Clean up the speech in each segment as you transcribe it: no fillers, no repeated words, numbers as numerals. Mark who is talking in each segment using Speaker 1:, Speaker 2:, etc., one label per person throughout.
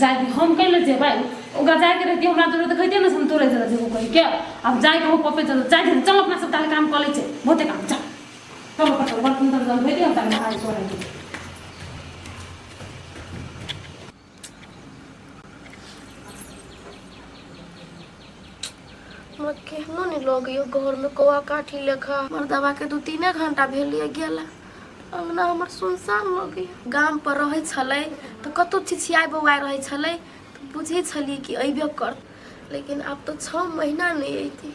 Speaker 1: जाय दी हम कैले जेबै ओकरा जायके रहितै हमरा तोरे देखैते ने हम तोरे जरा जेबो कहिके आब जायके हो पप्पे चल जाय दे चल अपना सब ताले काम कऽ लै छै बहुते काम चल चल पटल बर्तन तर्तन धोइ दे हम ताले नहाय सोनाय
Speaker 2: हमरा केहनो नहि लगैए घरमे कौआ काठी लेखा। मर्दबाके 2-3 घंटा भेलियै गेला, अङ्गना हमर सुनसान लगैए। गाम पर रहै छलै तऽ कतहु छिछियाइ बौआइ रहै छलै तऽ बुझै छलियै कि अयबे करत, लेकिन आब तऽ 6 महीना नहि अयतै।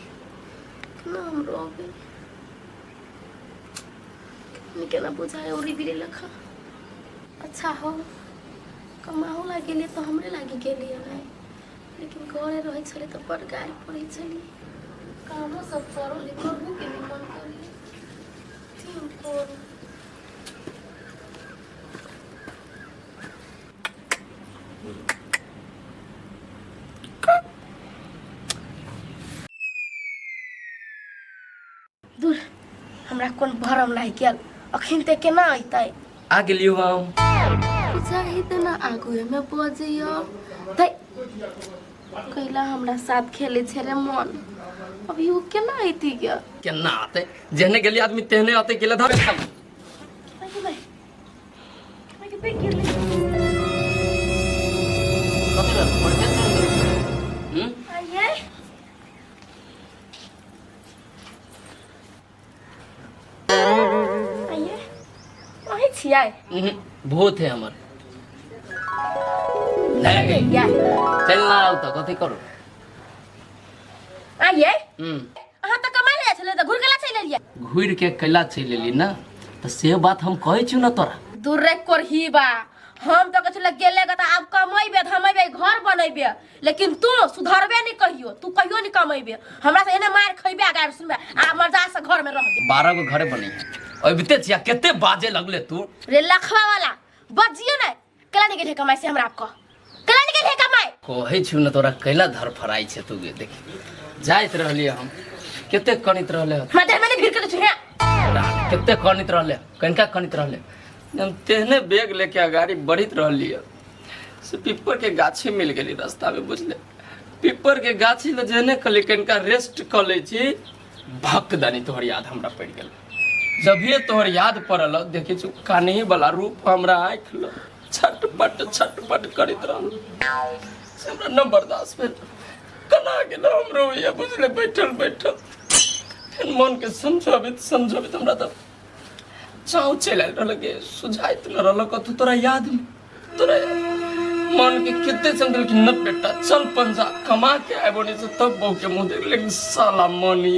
Speaker 2: केना हम रहबै? केना बुझाइ उड़ी बिड़ी लेखा। अच्छा हो, कमाहो ला गेलियै तऽ हमरे लागि गेलियै ने, लेकिन घरे रहै छलै तऽ बड़ गारि पढ़ै छलियै। कामो सब करू करबो के नहि मन करैए। की हम करू? दूर, हमरा कोन भरम लागि गेल, अखन ते केना अयतै?
Speaker 3: आ गेलियो हम।
Speaker 2: बुझाही तऽ ना आगुए में बजैया तै कैला हमरा साथ खेले छे रे मन। अभी वो केना अयती गे?
Speaker 3: केना आते? जेहने गेली आदमी तेहने आते। गेले धर
Speaker 2: केना गेलै? केना गेलै? गेलै
Speaker 3: कथी भेल? बड़ टेंशन गेल। हम्म
Speaker 2: आइए आइए, अहीं छियै?
Speaker 3: भूत है हमर। नहीं
Speaker 2: या
Speaker 3: चल ना आउ तऽ कथी करू?
Speaker 2: आइए।
Speaker 3: हम्म
Speaker 2: अहाँ तऽ कमाइ लए छलै तऽ घुर गेला चलि एलियै।
Speaker 3: घुरि के कैला चलि एली ना तऽ से बात हम कहै छी ना तोरा।
Speaker 2: दूर रे कोरहीबा, हम तऽ कहै छलै गेले तऽ आब कमेबे धमेबे घर बनेबे, लेकिन तू सुधरबे नहीं कहियो, तू कहियो नहीं कमेबे, हमरा से एने मार खइबे आ गारि सुनबे आ मर्दा से घर में रहबे।
Speaker 3: 12 गो घरे बने अबिते छिया कते बाजे लगले तू।
Speaker 2: रे लखवा वाला बजियो ने, केला नहीं गेल कमाई से हमरा आपको केला नहीं गेल कमाई?
Speaker 3: कहै छी ने तोरा कैला धर फराइ छै तू गे। देखी जाइत रहलियै हम, कते कनित रहले हन।
Speaker 2: हमरा देह में नहीं भीड़ के छुहे।
Speaker 3: कते कनित रहले, कनिका कनित रहले। हम तेहने बैग लेके अगाड़ी बढ़ित रहलियै से पीपर के गाछी मिल गेली रास्ता में, बुझले? पीपर के गाछी ले जेहने कहली कनिका रेस्ट कऽ लै छी, भक दानी तोहर याद हमरा पड़ि गेल। जभिए तोहर याद पड़ल देखै छी कानही वाला रूप हमरा आँखि लग छटपट छटपट करैत रहल, से हमरा न बर्दाश्त भेल, कना गेल हमरो होइए, बुझले? बैठल बैठल फेर मनके समझबैत समझबैत हमरा तऽ चाव चलि आयल रहल के सुझाइत न रहल कतौ तोरा याद में। तोरा मन के कते समझल कि न बेटा चल पंजाब कमा के आबो नहीं से तब बहू के मुंह देख, लेकिन साला मनी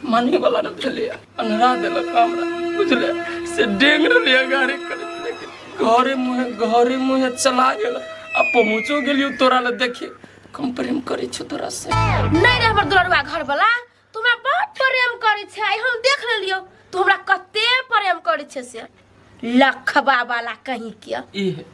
Speaker 3: माने वाला न भेलै, अन्हरा देलक हमरा, बुझले? से डेंग रहलियै गाड़ी करैत, लेकिन घरे मुँहे चला गेल आ पहुँचो गेलियो तोरा लए। देखी कम प्रेम करै छौ तोरा से।
Speaker 2: नहीं रे हमर दुलरुआ घर वाला, तू हमरा बहुत प्रेम करै छै, आइ हम देख लेलियौ तू हमरा कते प्रेम करै छै से लखबा वाला कहीं के।
Speaker 3: इहे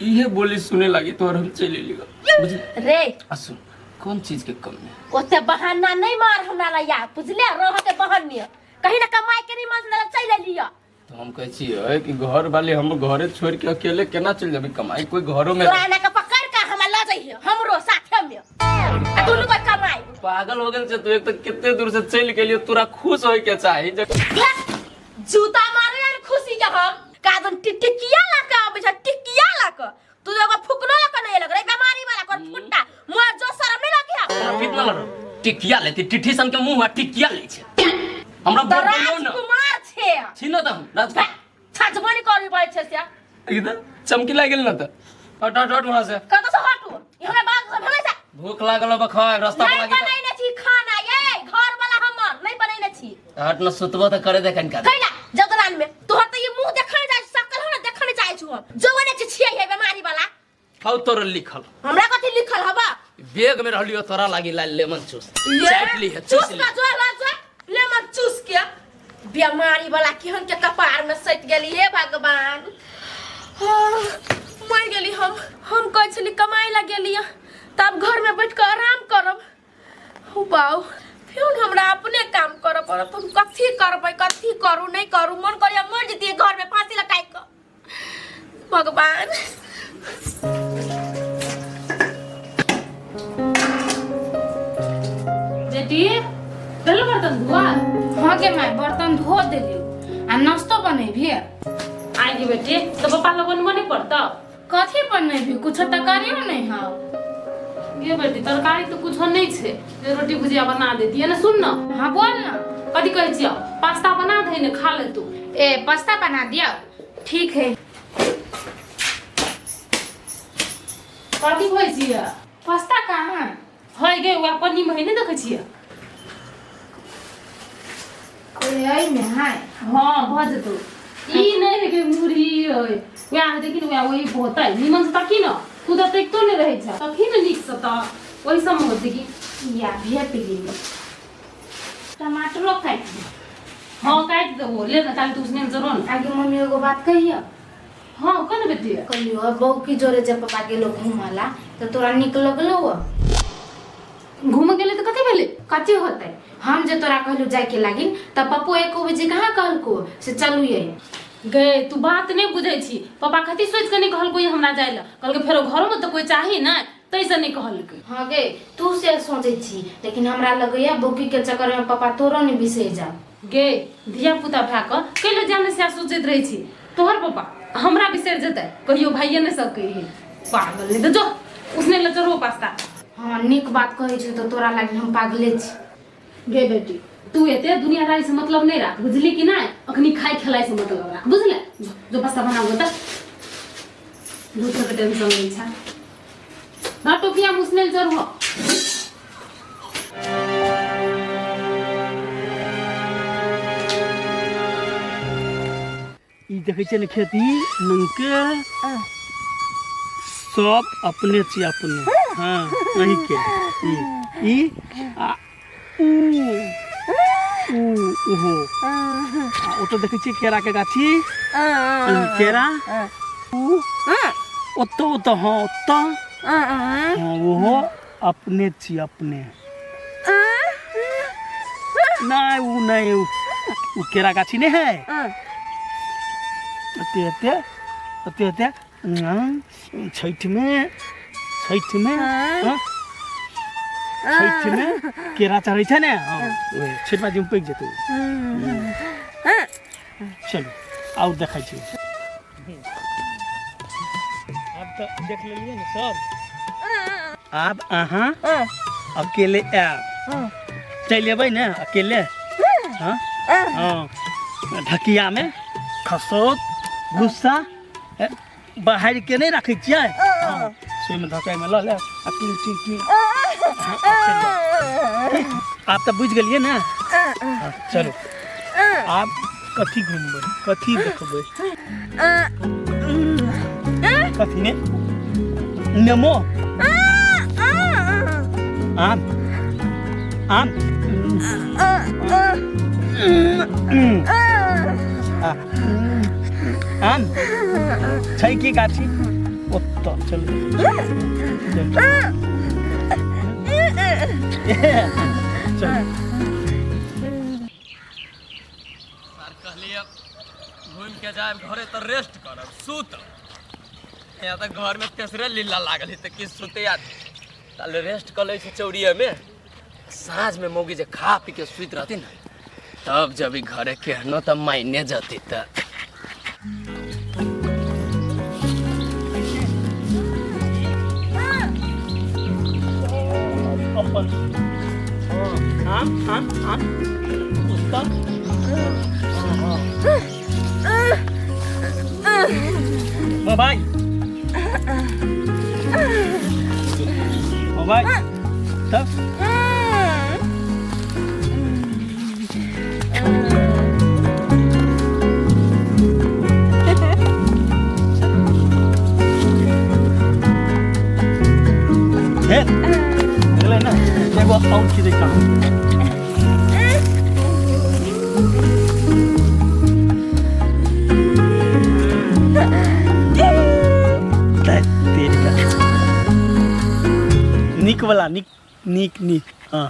Speaker 3: इहे बोली सुने लागी तोहर हम चलि एलियो, बुझले?
Speaker 2: रे
Speaker 3: आ सुन, कोन चीज के कमी है?
Speaker 2: ओते बहाना नहीं मार हमरा लैया, बुझले? रह के बहन्ने कहीं ना कमाई के नहीं मन से चलि एलियो।
Speaker 3: तो हम कहै छियै कि घर वाले हम घरे छोड़ के अकेले केना चलि जेबै कमाई? कोई घरो में
Speaker 2: तोरा एना के पकड़ के हमरा ल जइहे हमरो साथे में आ दुनू कोई कमाई।
Speaker 3: पागल हो गेल छै तू? एक तऽ कते दूर से चलि गेलियो, तोरा खुश होय के चाही जे
Speaker 2: जूता मारे यार खुशी के हम कादन टिटिकिया ला के आबै छै, टिकिया ला के तू एगो फुकनो ला के नहीं लग रे बीमारी वाला कर फुट्टा मोर जो शरम नहीं लगी है।
Speaker 3: कितना लड़ टिकिया लेती टिठी सन के मुंह टिकिया ले छै हमरा
Speaker 2: तऽ
Speaker 3: बोल न।
Speaker 2: राजकुमार छै।
Speaker 3: छी न तऽ हम राजकुमार।
Speaker 2: छजबो नहीं करी पड़ै छै से।
Speaker 3: एकदम चमकी लागि गेल न तऽ हट हट हट वहां से।
Speaker 2: कतऽ से हटू? ई हमरा बाग घर भेलै से।
Speaker 3: भूख लागल अब खा रास्ता पर
Speaker 2: नहीं
Speaker 3: लागी।
Speaker 2: बनैने छी खाना ये घर वाला हमर नहीं बनैने छी।
Speaker 3: तऽ हट न सुतबो तऽ करे दे कनिका।
Speaker 2: कैला जगदान में तोहर तऽ ई मुंह देखने जाइ सकल हो न देखने जाइ छु हम जवने छी छियै हे बीमारी वाला।
Speaker 3: हौ तोर लिखल।
Speaker 2: हमरा कथी लिखल हबा?
Speaker 3: बैग में रहलियो तोरा लागी ला लेमन चूस।
Speaker 2: ये
Speaker 3: चाट ली है
Speaker 2: चूस
Speaker 3: चूस ली।
Speaker 2: का जो ला जो लेमन चूस के बीमारी वाला केहन के कपार में सटि गेली हे भगवान। हाँ, मर गेली हम। हम कहै छली कमाइ ला गेली तब घर में बैठ के आराम करब, हौ बाउ फेर हमरा अपने काम करऽ पड़त। हम कथी करबै? कथी करू नहीं करू, मन करिया मर जतियै घर में फांसी लटाइ कऽ। भगवान
Speaker 1: बेटी भेल बर्तन धोआ?
Speaker 4: हाँ गे माय, बर्तन धो देलियो आ नाश्तो बनेबी।
Speaker 1: आइ गे बेटी, तऽ पप्पा लग बनबऽ नहि पड़तौ?
Speaker 4: कथी बनेबी? कुछो तरकारियो नहीं हौ।
Speaker 1: गे बेटी, तरकारी तऽ कुछो नहि छै जे रोटी भुजिया बना देती ने। सुन न।
Speaker 4: हाँ बोल न।
Speaker 1: कथी कहै छियौ, पास्ता बना दे ने, खा ले तू।
Speaker 4: ए पास्ता बना दिया, ठीक है।
Speaker 1: कथी कहै छियै?
Speaker 4: पास्ता कहाँ
Speaker 1: है गे? वएह पन्नी मे है, नहि देखै छियै?
Speaker 4: कोई में है?
Speaker 1: हाँ भऽ जेतौ। ई नहि है गे, मुरही है वएह, देखी ने, वएह वही होतै। निमन से तकी ने, तू तऽ तकितो नहि रहै छ। तकी ने नीक से तऽ ओहि सबमे होतै की।
Speaker 4: या भेट गेली। टमाटरो काटि दे।
Speaker 1: हाँ काटि देबो, ले ने ताले तू उसने जरो ने।
Speaker 4: आगे मम्मी, एगो बात कहियो?
Speaker 1: हाँ कह ने बेटी।
Speaker 4: कहियो बहू की जोरे जब पापा गेलो घूमला तऽ तोरा नीक लगलो?
Speaker 1: घूम गेलै तऽ कथी भेलै?
Speaker 4: कथी होतै? हम जे तोरा कहलू जायके लागिन तऽ पप्पो एको बजे कहाँ कहलको से चलू ये।
Speaker 1: गे तू बात नहि बुझै छी। पापा कथी सोचि कऽ नहि कहलको ये हमरा जाय लए? कहलकै फेरो घरोमे तऽ कोइ चाही ने, ताहिसँ नहि कहलकै।
Speaker 4: हाँ गे, तू से सोचै छी, लेकिन हमरा लगैया बौकी के चक्कर में पापा तोरो नहीं बिसरि जाओ।
Speaker 1: गे धिया पुता भए कऽ कैले जाने सएह सोचैत रहै छी। तोहर पापा हमरा बिसरि जेतै कहियो भाइये नहि सकै है। पागल नहि तऽ जो उसने लए चढ़ो पास्ता।
Speaker 4: हाँ नीक बात कहै छी तऽ तोरा लागी हम पागले छी।
Speaker 1: गे बेटी, तू एते दुनियादारी से मतलब नहीं राख, बुझली कि नहीं? अखनी खाई खिलाई से मतलब राख, बुझले? जो, जो पास्ता बनाबो तऽ झूठो के टेंशन नहीं छा ना। टोपिया मुसने चढ़ो।
Speaker 3: ई देखै छियै ने खेती नंके सब अपने छी अपने। हाँ अहीं के ई ई आ ऊ ऊ ओहो आ ओतऽ देखै छियै केरा के गाछी, केरा ऊ ओतऽ ओतऽ, हाँ ओतऽ, हाँ ओहो अपने छी अपने। नहीं ऊ नहीं, ऊ ऊ केरा गाछी नहीं है। एते एते एते एते छठि में, छठि में, हाँ? छठि में केरा चढ़ै छै ने, हाँ, ओहे छठि बाजी में पकि जेतै। चलू आओर देखै छी। आब तऽ देख लेलियै ने सब। आब अहाँ अकेले आयब, चलि अयबै ने अकेले? हाँ हाँ ढकियामे खसौत गुस्सा बाहर के नहि राखै छियै? हाँ, सुइमे धकाइमे लऽ लेब आ टी टी टी। हाँ, आब चलि जाउ। आब तऽ बुझि गेलियै ने? हाँ, चलू। आब कथी घुमबै, कथी देखबै, कथी ने? नेमो आम आम आम छै की गाछी ओतऽ? चलू चलू। सर कहलिए घूम के जायब घरे तऽ रेस्ट करब, सुतब। यहाँ तऽ घर में तेसरे लीला लागल है तऽ की सुते आदमी? ताले रेस्ट कऽ लै छै चौड़िए में। साँझ में मौगी जे खा पी के सुति रहती ने तब जब घरे केहनो तऽ मायने जती तऽ अपन आम आम आम उसका। मोबाइल मोबाइल तब हे गेलै ने। एगो आओर खींचै कहाँ? नीक वाला, नीक नीक नीक। हाँ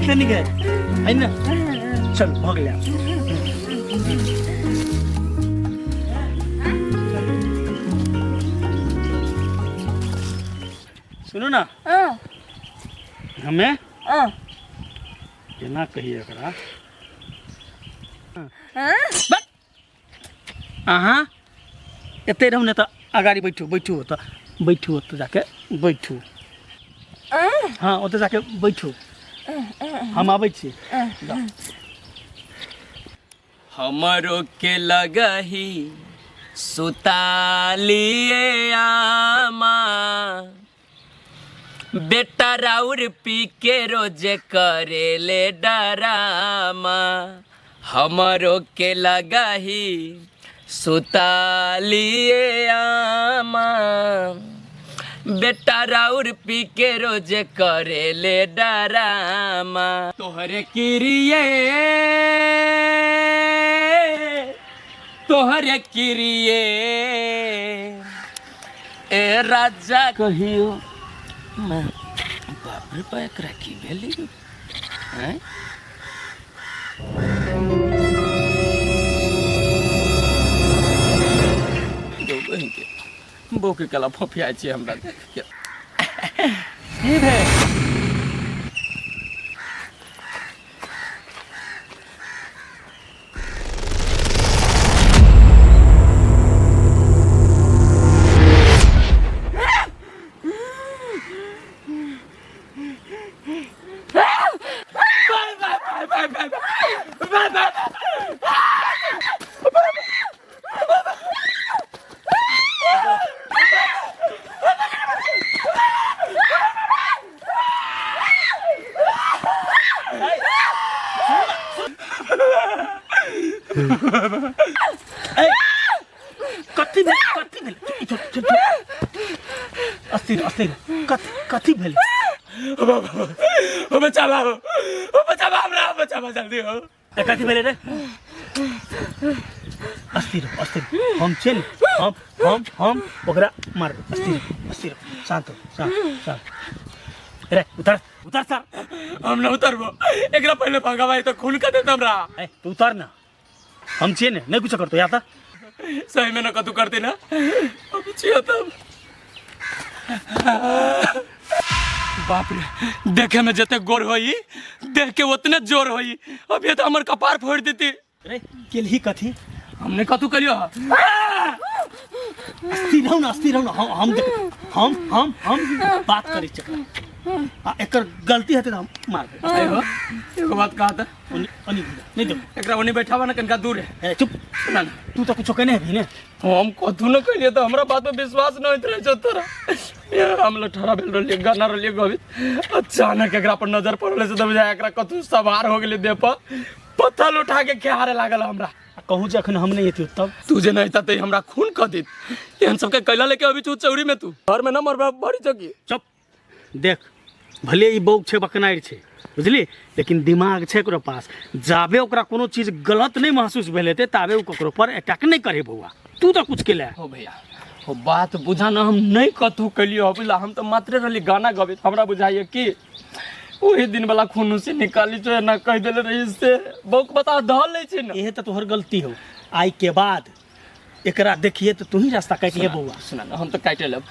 Speaker 3: कते नीक है, है ने? चल भऽ गेलै आब।
Speaker 5: सुनू ना।
Speaker 2: हाँ।
Speaker 5: हमें
Speaker 2: हाँ।
Speaker 5: केना कहिए एकरा।
Speaker 2: हाँ।
Speaker 5: अहाँ एते रहू ने तऽ अगाड़ी बैठू, बैठू ओतऽ, बैठू ओतऽ जाके बैठू। हाँ, ओतऽ जाके बैठू, हम आबै छी।
Speaker 3: हमरो के लगही सुतालिए आमा, बेटा राउर पी के रोज करेले डरामा। हमरो के लगही सुतालिए आमा, बेटा राउर पी के रोज करेले डरामा। तोहरे किरिए, तोहरे किरिए ए राजा कहियो। मैं बाप रे बा, एकरा की भेली? हैं? दो बहिन के बहू के कला फोफियाइ छै हमरा देख के।
Speaker 5: की भेल? कथी भेल? कथी भेल? चुप, चुप, चुप। अस्थिर, अस्थिर। कथी भेल?
Speaker 3: ओ बचावा, ओ बचावा हमरा, बचावा जल्दी हो।
Speaker 5: ए, कथी भेलै रे? अस्थिर हो, अस्थिर। हम छियै ने, हम ओकरा मारबै। अस्थिर, अस्थिर, शांत हो, शांत, शांत। रे उतर, उतर सर।
Speaker 3: हम न उतरबो, एकरा पहिले भगाबै तऽ खून कर देत हमरा।
Speaker 5: ए, तू उतर ना, हम छियै ने, नहि कुछो करतो या तऽ।
Speaker 3: सही में न कतू करते ना, अभी छियै तब। बाप रे, देखे में जते गोर होई, देख के उतने जोर होई। अभी तो हमर कपार फोड़ देती।
Speaker 5: रे केलही कथी?
Speaker 3: हमने कतू करियो।
Speaker 5: अस्थिर रहू ना, अस्थिर रहू ना। हम देख, हम बात करै छी एकरा। आ एकर गलती हेतै तऽ हम मारबै।
Speaker 3: एगो एगो बात कहा था।
Speaker 5: ओनी, ओनी घुरा, नहि देबो।
Speaker 3: एकरा ओनी बैठावा ना, कनका दूर है।
Speaker 5: ए, चुप।
Speaker 3: ना, ना।
Speaker 5: तू तऽ कुछो केने हेबही ने?
Speaker 3: हम कथू न कहिए तऽ हमरा बात में विश्वास न होइत रहे छौ तोरा। ये हम लठरा भेल रहलियै, गाना रहलियै गबित, अचानक एकरा पर नजर पड़ल से तब बुझाय एकरा कथू सवार हो गेलै देह पर, पत्थर उठा के खेहारे लागल हमरा।
Speaker 5: आ कहूँ जे अखन हम नहि एतियौ तब?
Speaker 3: तू जे नहि एता हमरा खून कऽ देत। एहन सबके कैला लेके अभी तू चौरी में, तू घर में न मरबा बड़ी चौकी।
Speaker 5: चुप। देख, भले ई बौक छै, बकनारि छै, बुझली, लेकिन दिमाग छै एकरो पास। जाबे ओकरा कोनो चीज गलत नहि महसूस भेल हेतै ताबे ओ ककरो पर अटैक नहि करे। बौआ, तू तऽ कुछ केले।
Speaker 3: हो भैया, हो बात बुझा न, हम नहीं कतहु कलियो बुझला, हम तऽ मात्रे रहली गाना गबैत। हमरा बुझाइए कि ओही दिन वाला खून से निकाली जो ना कह देले रही से बौक बता धऽ लै छै ना।
Speaker 5: इहे तऽ तोहर गलती हो। आइ के बाद एकरा देखिए तऽ तू ही रास्ता काटि ले बौआ।
Speaker 3: सुना ना, हम तऽ काटि लेब।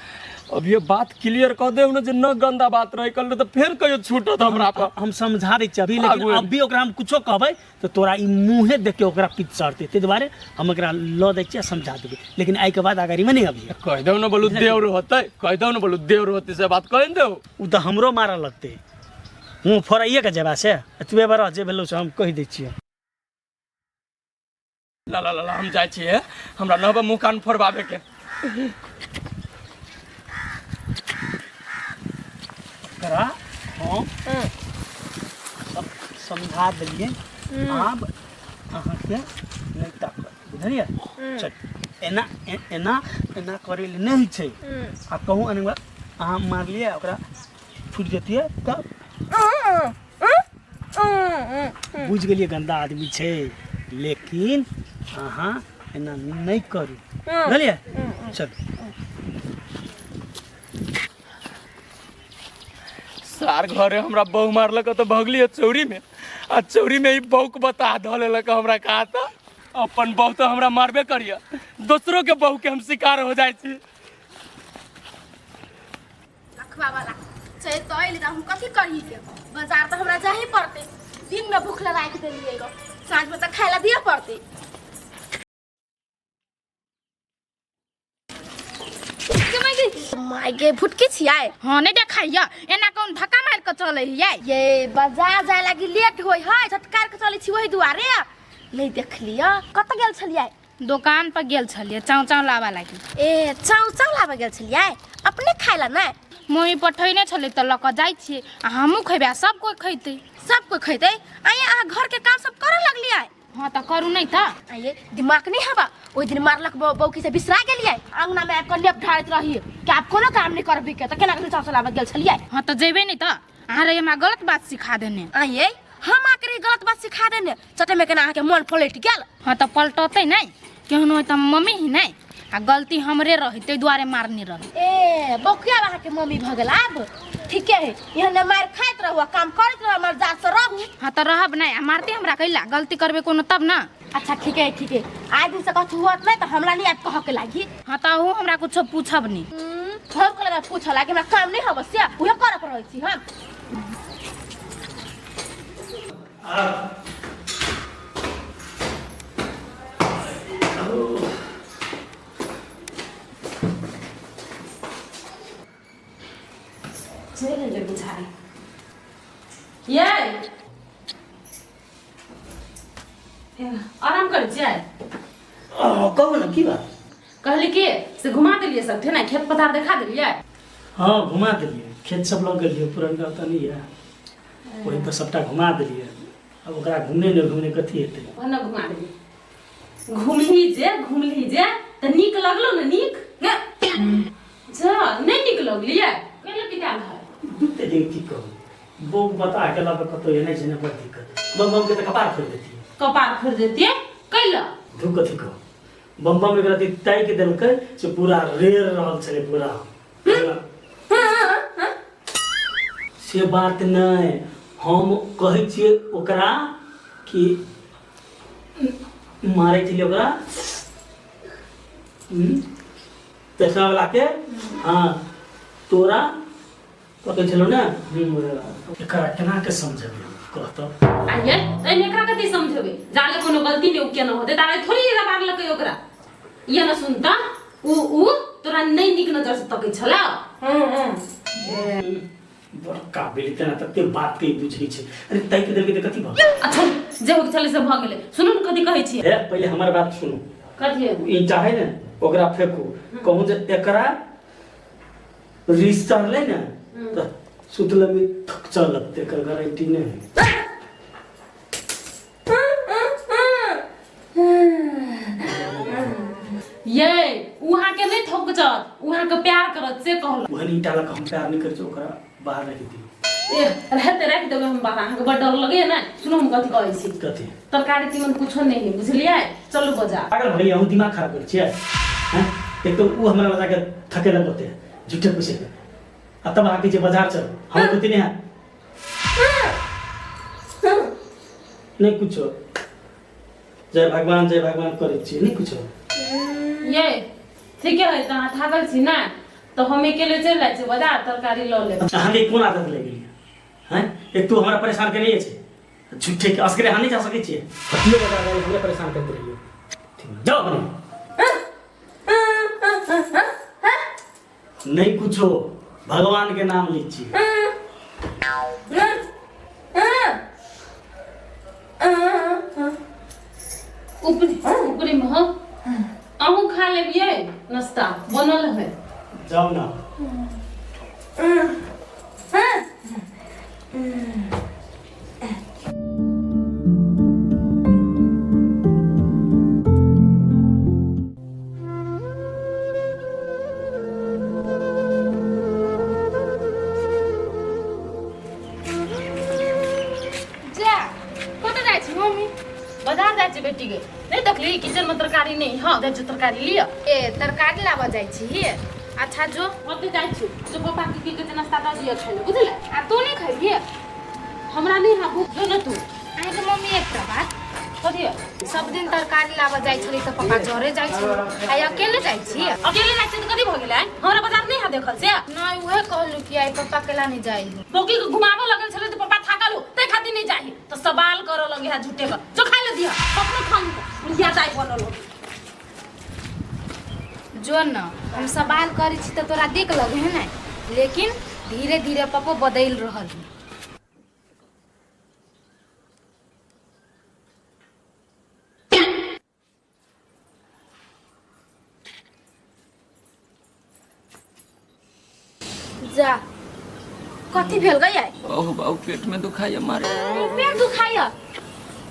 Speaker 3: अब ये बात क्लियर कऽ देब ने जे न गंदा बात रहे कल तऽ फेर कहियो छूटत हमरा पर।
Speaker 5: हम समझा दै छियै अभी, लेकिन
Speaker 3: आगू
Speaker 5: अभी ओकरा हम कुछो कहबै तऽ तोरा ई मुँहे देख के ओकरा पित चढ़तै, ताहि दुआरे हम एकरा लऽ दै छियै आ समझा देबै, लेकिन आइके बाद अगाड़ीमे नहि अबिहे।
Speaker 3: कह देब ने बोलू देव होतै, कह देब ने बोलू देव होतै से बात कह देब।
Speaker 5: ओ तऽ हमरो मारऽ लगतै, मुँह फोड़ाइए के जेबा से एतबे बरस जे भेलौ से हम कहि दै छियै।
Speaker 3: ला ला ला ला, हम जाइ छियै, हमरा नहबा मुँह कान फोड़बाबे के।
Speaker 5: एकरा हम सब समझा देलियै, आब अहाँके नहि ताकत, बुझलियै? चल, एना एना एना करै लए नहि होइ छै। आ कहूँ एना अहाँ मारलियै ओकरा छूटि जैतियै तऽ बुझि गेलियै गन्दा आदमी छै, लेकिन अहाँ एना नहि करू, बुझलियै? चलू।
Speaker 3: सार घरे हमरा बहु मारलक तऽ भगलियै चौरी में, आ चौरी में ई बौक बता धऽ लेलक हमरा कहा तऽ। अपन बहू तो हमरा मारबे करिया, दोसरों के बहू के हम शिकार हो जाए छी।
Speaker 2: लखवा वाला चल तो अइली त हम कथी करही के, बाजार तऽ हमरा जाही पड़तै। दिन में भूख लगा के देलियै गो, साँझ में तऽ खाय ला दिअ पड़तै। माय गे, भुटकी छियै?
Speaker 4: हाँ नहीं देखाइया, एना कौन धक्का मार के चले हियै?
Speaker 2: ये बाजार जाय लागी लेट होय है, झटकार के चले छी वही दुआरे। नहीं देखलियै। कत गेल छलियै?
Speaker 4: दोकान पर गेल छलियै चाउ चाउ लाबा लागी।
Speaker 2: ए चाउ चाउ लाबा गेल छलियै? अपने खाय ला नै?
Speaker 4: मम्मी पठैने छलै तऽ लऽ कऽ जाइ छियै, आ हमहूँ खैबै आ सब कोइ खैतै।
Speaker 2: सब कोइ खैतै? आइए अहाँ घर के काम सब करऽ लगलियै?
Speaker 4: हाँ तऽ करू नहीं तऽ।
Speaker 2: आइए दिमाग नहीं हवा, ओहि दिन मारलक बौकी से बिसरा गेलियै, अंगना में आबि कऽ लेप ढारैत रही कि आब कोनो काम नहीं करबी के, तऽ केना कऽ चाउ चलाबऽ गेल छलियै?
Speaker 4: हाँ तऽ जेबै नहीं तऽ, अहाँ रही हमरा गलत बात सिखा देने।
Speaker 2: आइए हम अहाँके रही गलत बात सिखा देने, चटे में केना अहाँके मन पलटि गेल?
Speaker 4: हाँ तऽ पलटतै नहीं, केहनो तऽ मम्मी ही नहीं, आ गलती हमरे रही ताहि दुआरे मारने रही।
Speaker 2: ए बौकिया अहाँके मम्मी भऽ गेल आब? ठीके है, एहन मारि खाइत रहू आ काम करैत रहू, हमर जात से रहू।
Speaker 4: हाँ तऽ रहब नहीं, आ मारते हमरा कैला, गलती करबे कोनो तब ना।
Speaker 2: अच्छा ठीक है ठीक है, आइ दिन से कथू होत नहीं तऽ हमरा नहीं आबि कहऽ के लागी।
Speaker 4: हाँ तऽ अहूँ हमरा कुछो पूछब नहीं।
Speaker 2: हम कहलक पूछऽ लागी, हमरा काम नहीं हब से उहे करऽ पर रहै छी हम।
Speaker 1: चलि एलै बुझाइ। ये आराम करै छियै?
Speaker 5: कहू ने की बात?
Speaker 1: कहली कि से घुमा देलियै सब ठेना, खेत पथार देखा देलियै?
Speaker 5: हाँ घुमा देलियै, खेत सब लग गेलियै, पुरनका तऽ नहि यऽ, ओहि पर सबटा घुमा देलियै। आब ओकरा घुमने नहि घुमने कथी हेतै?
Speaker 1: भने घुमा देलियै। घुमली जे तऽ नीक लगलो ने? नीक ने जा नहि नीक लगलियै? कैला पिताल है?
Speaker 5: दुते दिन की कहू, बौक बता के लऽ कऽ कतौ एनाइ छै ने बड़ दिक्कत। बम बम के तऽ कपार फोड़ि देतियै।
Speaker 1: कपार फोड़ि देतियै कैला?
Speaker 5: धू कथी कहू, बम बम एक रति ताकि देलकै से पूरा रेर रहल छलै पूरा। से बात नहि, हम कहै छियै ओकरा कि मारै छलियै ओकरा तेसरा वाला के। हाँ तोरा पकड़ै छलहुँ ने, एकरा केना के समझेबै कहतऽ?
Speaker 1: आइए एहिमे एकरा कथी समझेबै? जाले कोनो गलती नहि केने होतै ताले थोड़ी एकरा मारलकै ओकरा। ये न सुनता उ उ तोरा नहि नीक नजर से तकै छला।
Speaker 5: बड़ काबिल तेना तते बात के बुझै छै। अरे ताकि देलकै तऽ कथी भऽ गेल?
Speaker 1: अच्छा जे हो छलै से भऽ गेलै। सुनू ने कथी कहै छियै।
Speaker 5: हे पहिले हमर बात सुनू।
Speaker 1: कथी?
Speaker 5: ईंटा है ने ओकरा फेंकू, कहूँ जे एकरा रिस चढ़लै ने तऽ सुतले में थकचऽ लगतै, एकर गारंटी नहि है।
Speaker 1: ये उहाँ के नहीं थोकचत, उहाँ के प्यार करत से कहल।
Speaker 5: ओहन ईंटा लऽ कऽ हम प्यार नहि करै छी, ओकरा बाहर राखि दियौ।
Speaker 1: ए रहते राखि देबै हम बाहर, अहाँके बड़ डर लगैया ने। सुनू हम कथी कहै छी।
Speaker 5: कथी?
Speaker 1: तरकारी तीमन कुछो नहीं है बुझलियै, चलू बाजार।
Speaker 5: पागल भऽ गेलियै अहूँ, दिमाग खराब करै छियै हैं? एक तऽ ओ हमरा लगा के थकेलक ओते झूठे पूछे के, आ तब अहाँ कहै छियै बाजार चल, हम बुद्धि नहि है नहीं कुछो। जय भगवान जय भगवान करै छियै, नहीं कुछो।
Speaker 1: ये ठीके है, तऽ अहाँ थाकल छी ने तऽ हम अकेले चलि जाइ छी बाजार, तरकारी लऽ लेब।
Speaker 5: अहाँके कोन आदत लागि गेल हैं? एक तो हमरा परेशान केने छै झूठे के, असगरे अहाँ नहि जा सकै छियै। हटियो बाजार जाइ, हमरे परेशान करैत रहियै। ठीक, जाओ अपने। नहीं कुछो, भगवान के नाम लै छियै।
Speaker 1: ऊपरे ऊपरे में हो, अहूँ खा लेबियै, नाश्ता बनल है।
Speaker 5: जाओ ना।
Speaker 4: जा कतऽ जाइ छी मम्मी?
Speaker 1: बाजार जाइ छी बेटी के, नहीं देखली किचन में तरकारी नहीं? हाँ जाइ छी तरकारी लिअ।
Speaker 4: ए तरकारी लाबऽ जाइ छी? अच्छा जो।
Speaker 1: ओते जाइ छी जो, पापा के की कहै छै नाश्ता दऽ दिअ खाइ लए, बुझले?
Speaker 4: आ तू नहीं खैबी?
Speaker 1: हमरा नहीं हा भूख, जो ने तू।
Speaker 4: अहाँके मम्मी एकटा बात
Speaker 1: कथी है?
Speaker 4: सब दिन तरकारी लाबऽ जाइ छली तऽ पापा जरे जाइ छलै, आइ अकेले जाइ छी।
Speaker 1: अकेले जाइ छी तऽ कथी भऽ गेलै? हमरा बाजार नहि है देखल से?
Speaker 4: नहि, उहे कहलू कि आइ पप्पा केला नहि जाइ।
Speaker 1: बौकी के घुमाबऽ लगल छलै तऽ पप्पा थाकल हो, ताहि खातिर नहि जाही तऽ सवाल करऽ लगे है झूठे के। जो खाइ ले दिह, अपनो खाउ, बुढ़िया दाइ बनल हो।
Speaker 4: जो न हम सवाल करै छी तऽ तोरा देख लगे है ने, लेकिन धीरे धीरे पप्पो बदलि रहल है।
Speaker 2: जा, कथी भेल गई आई?
Speaker 3: बहु बहु पेट में दुखाइए मारे।
Speaker 2: पेट दुखाइए?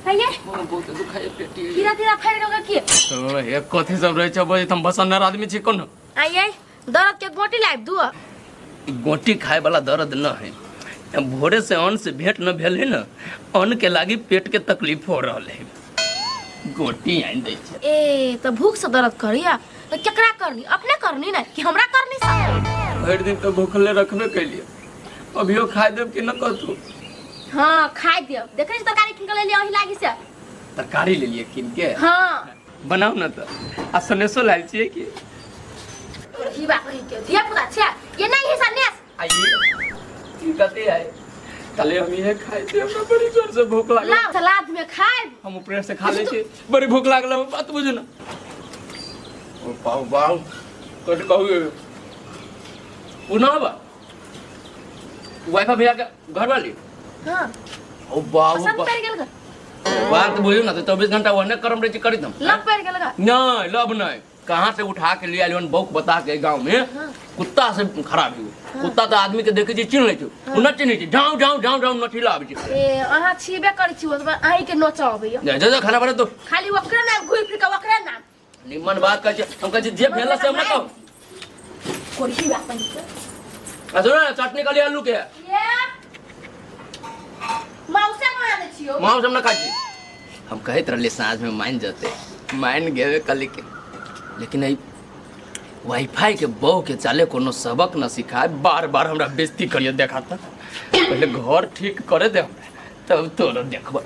Speaker 2: आइए।
Speaker 3: बहुत दुखाइए पेट।
Speaker 2: कीड़ा तीड़ा फैल गेल की?
Speaker 3: तो हे कथी सब रहे छै बजे, हम बसन्नर आदमी छी कोनो।
Speaker 2: आइए, दर्द के गोटी लाइब दू।
Speaker 3: गोटी खाए वाला दर्द न है, भोरे से अन्न से भेंट न भेल है न, अन्न के लागी पेट के तकलीफ हो रहल है, गोटी आनि दै छै।
Speaker 2: ए तऽ भूख से दर्द करिया तऽ केकरा करनी? अपने करनी ना कि हमरा करनी? सब
Speaker 3: भरि दिन तऽ भूखले रखबे कैलिए, अभियो खाए देब कि न कथू?
Speaker 2: हाँ खाइ देब। देखै छी तरकारी कीन के लेलियै अही लागी से।
Speaker 3: तरकारी लेलिए कीन के?
Speaker 2: हाँ।
Speaker 3: बनाउ न तऽ। आ सनेसो लायल छियै की?
Speaker 2: हिबा कही के धिया पुता छै ये नहीं है सनेस।
Speaker 3: आइए की कथी है? कले हम इहे खाइ छी, हमरा बड़ी जोर से भूख लागल।
Speaker 2: लाओ सलाद में खाइब।
Speaker 3: हम ऊपरे से खा लै छी, बड़ी भूख लागल है, बात बुझू ना। ओ पाऊ पाऊ कथी कहू, उ ना बा वाईफाई भैया के घर वाली।
Speaker 2: हाँ।
Speaker 3: ओ बाबू
Speaker 2: पसंद पड़ गेल ग?
Speaker 3: बात बुझू ना, तो 24 घंटा ओहने करम रहै छी करी दम।
Speaker 2: लव पड़ गेल ग?
Speaker 3: नहीं लव नहीं, कहाँ से उठा के ले आयल बौक बता के गांव में। कुत्ता से खराब है। कुत्ता तो आदमी के देखे छी चिन्ह लै छै, उ न चिन्है छै, झाउ झाउ झाउ झाउ नठिला आबै छै।
Speaker 2: ए अहाँ छीबे करै छी, ओतबा अहीं के नोचा अबैया।
Speaker 3: जा जा जा, खाना बना दो।
Speaker 2: खाली ओकरे नाम घुरि फिर के ओकरे नाम।
Speaker 3: निमन बात कहै छै, हम कहै छी जे भेल से हमरा कहू।
Speaker 2: कोढ़ी बात नहीं के।
Speaker 3: आ सुनो ना, चटनी कहली आलू के।
Speaker 2: ये मौसा बना दै छियौ।
Speaker 3: मांस हम न खाइ छी। हम कहैत रहलियै साँझ में मान जते, मान गेबे कली के, लेकिन एहि वाईफाई के बहू के चाले कोनो सबक न सिखाए, बार बार हमरा बेइज्जती करिए देखा त। पहले घर ठीक करे दे हमरा, तब तोरा देखब।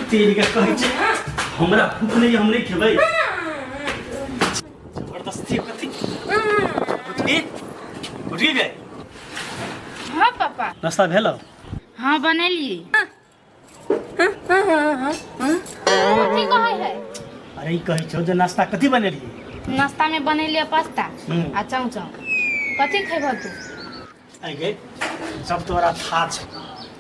Speaker 5: तेरी के कहै छै हमरा भूख नहीं, हम नहीं खेबै। जबरदस्ती कथी? उठगी उठगी गए?
Speaker 4: हाँ पापा।
Speaker 5: नाश्ता भेल?
Speaker 4: हाँ बनेलिए। कथी कहै है?
Speaker 5: अरे ई कहै छौ जे नाश्ता कथी बनेलिए?
Speaker 4: नाश्ता में बनेलिए पास्ता आ चाउ चाउ। कथी खेबह तू?
Speaker 5: आइ गे, सब तोरा था छै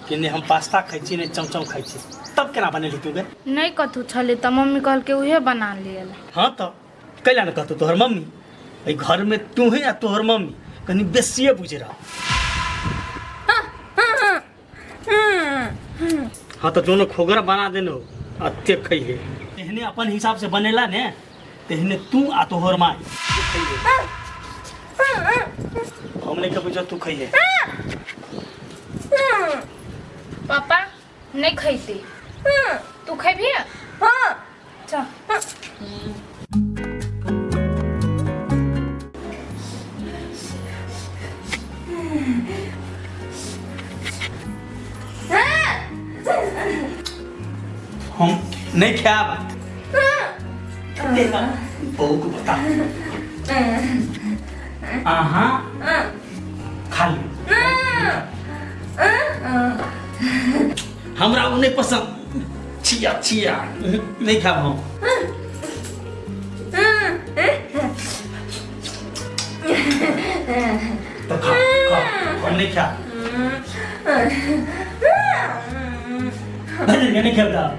Speaker 5: कि नहि हम पास्ता खाइ छी नहि चमचम खाइ छी, तब केना बनेली तू गे?
Speaker 4: नहि कथू छलै तऽ मम्मी कहलकै उहे बना लिअ।
Speaker 5: हाँ तऽ कैला ने कहतौ तोहर मम्मी? एहि घरमे तूहे आ तोहर मम्मी कनि बेसिए बुझि रह। हाँ तऽ दोनों खोगरा बना देनो अते खइहे। तेहने अपन हिसाब से बनेला ने तेहने तू आ तोहर माय खइहे। हम नहीं खेबै, तू खइहे।
Speaker 4: पापा नहीं खैते, तू खेबही?
Speaker 2: हाँ।
Speaker 4: चल।
Speaker 5: हम नहीं खायब। बहू को बता अहाँ खा ली, हमरा ओ नहीं पसंद। छिया छिया नहीं खाब हम। तो खा खा, हम नहीं खाब। नहीं नहीं खाब,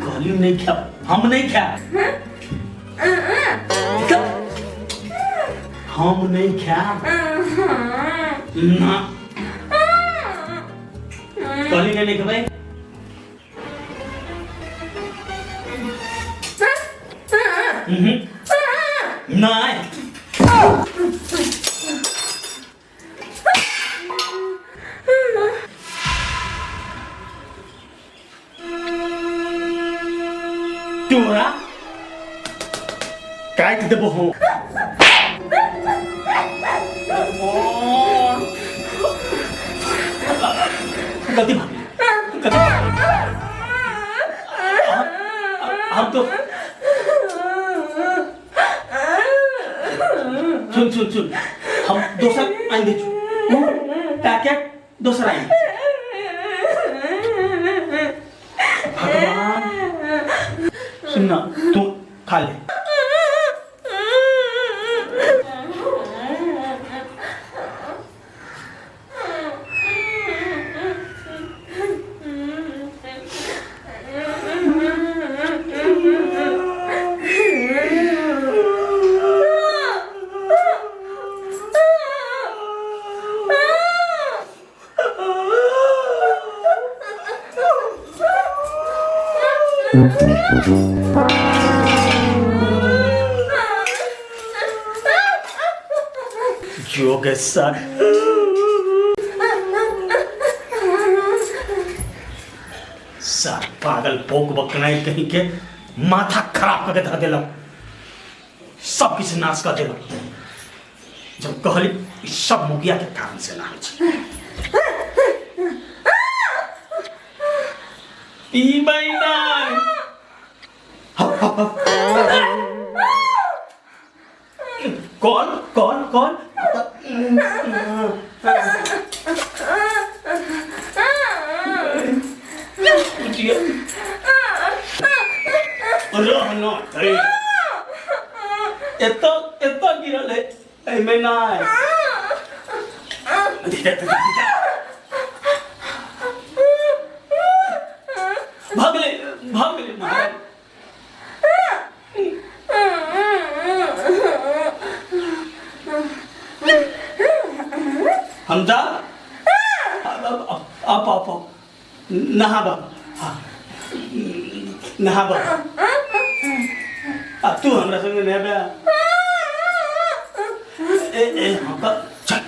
Speaker 5: कहलियो नहीं खाब, हम नहीं खाब, हम नहीं खाब ना। कहली नहीं खेबै। नहीं तोरा काटि देबो हम। गलती भऽ गेलै, गलती भऽ गेलै। हम तो सुन सुन सुन, हम दोसर आनि दै छी पैकेट, दोसर आनि दै छी। भगवान, सुन ना, तू खा ले। जोगे सर सर पागल पोक बकनाई कहीं के माथा खराब करके धऽ देलक, सब किछु नाश कऽ देलक। जब कहली ई सब मुखिया के कारण से ना होइ छै। ई महीना कौन कौन कौन रहना छै, एतऽ एतऽ गिरल है, एहिमे नहि। धीरे धीरे भऽ गेलै, भऽ गेलै महाराज। हम जा आप आप नहाब, हाँ, नहाब। आ तू हमरा संगे नहेबे? ए ए हाँ, चल।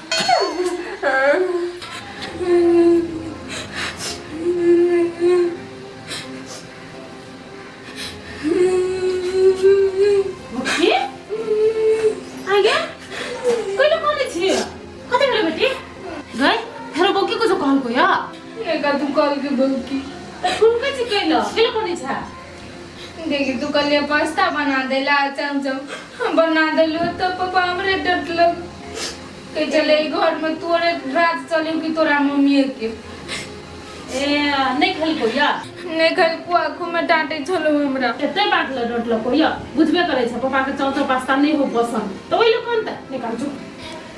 Speaker 1: बेटी आगे कहिले कने छी? कति बेला बेटी गई फेरो बौकी कुछो कहलको या?
Speaker 4: नहीं तू कल के बौकी।
Speaker 1: त फुलकै छी कहिले कहिले कने छ?
Speaker 4: देखी, तू कल पास्ता बना देला, चमचम हम बना देलू तो पापा हमरे डटलक, कह चले ई घर में तोरे राज चले कि तोरा मम्मी के।
Speaker 1: ए, नहीं खेलको या?
Speaker 4: नहीं खेलको, आँखों में डांटे छलो हमरा।
Speaker 1: कते बात ल डटलको या? बुझबे करे छ पापा के चौचौ पास्ता नहीं हो पसंद, त ओइ लोग कोन त निकाल चुप।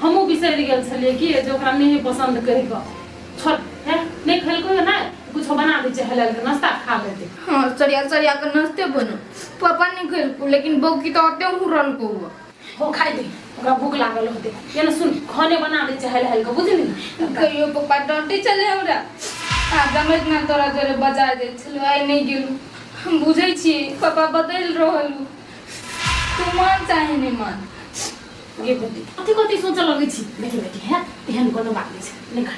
Speaker 1: हमहूँ बिसरि गेल छलियै कि जे ओकरा नहीं है पसंद कहि कऽ। छोड़ है, नहीं खेलको या ना, कुछो बना दै छै हलल के नाश्ता, खा लेतै।
Speaker 4: हाँ, सरिया सरिया के नाश्ते बनो। पापा नहीं खेलको लेकिन बौकी तो ओते हुरलको हुआ।
Speaker 1: हो, खाइ दे, ओकरा भूख लागल होतै। ये ना सुन, खाने बना दै छै हल हल के, बुझली?
Speaker 4: कहियो पप्पा डांटे चले हमरा। आ गमे इतना तोरा जोरे बजा दे छलो, आइ नहीं गेलू। हम बुझै छियै पापा बदलि रहल हूँ, तू मान चाहे नहीं मान।
Speaker 1: गे बेटी, कथी कथी सोचऽ लगै छी? बेटी बेटी है, एहन कोनो बात नहि छै, नहि खा।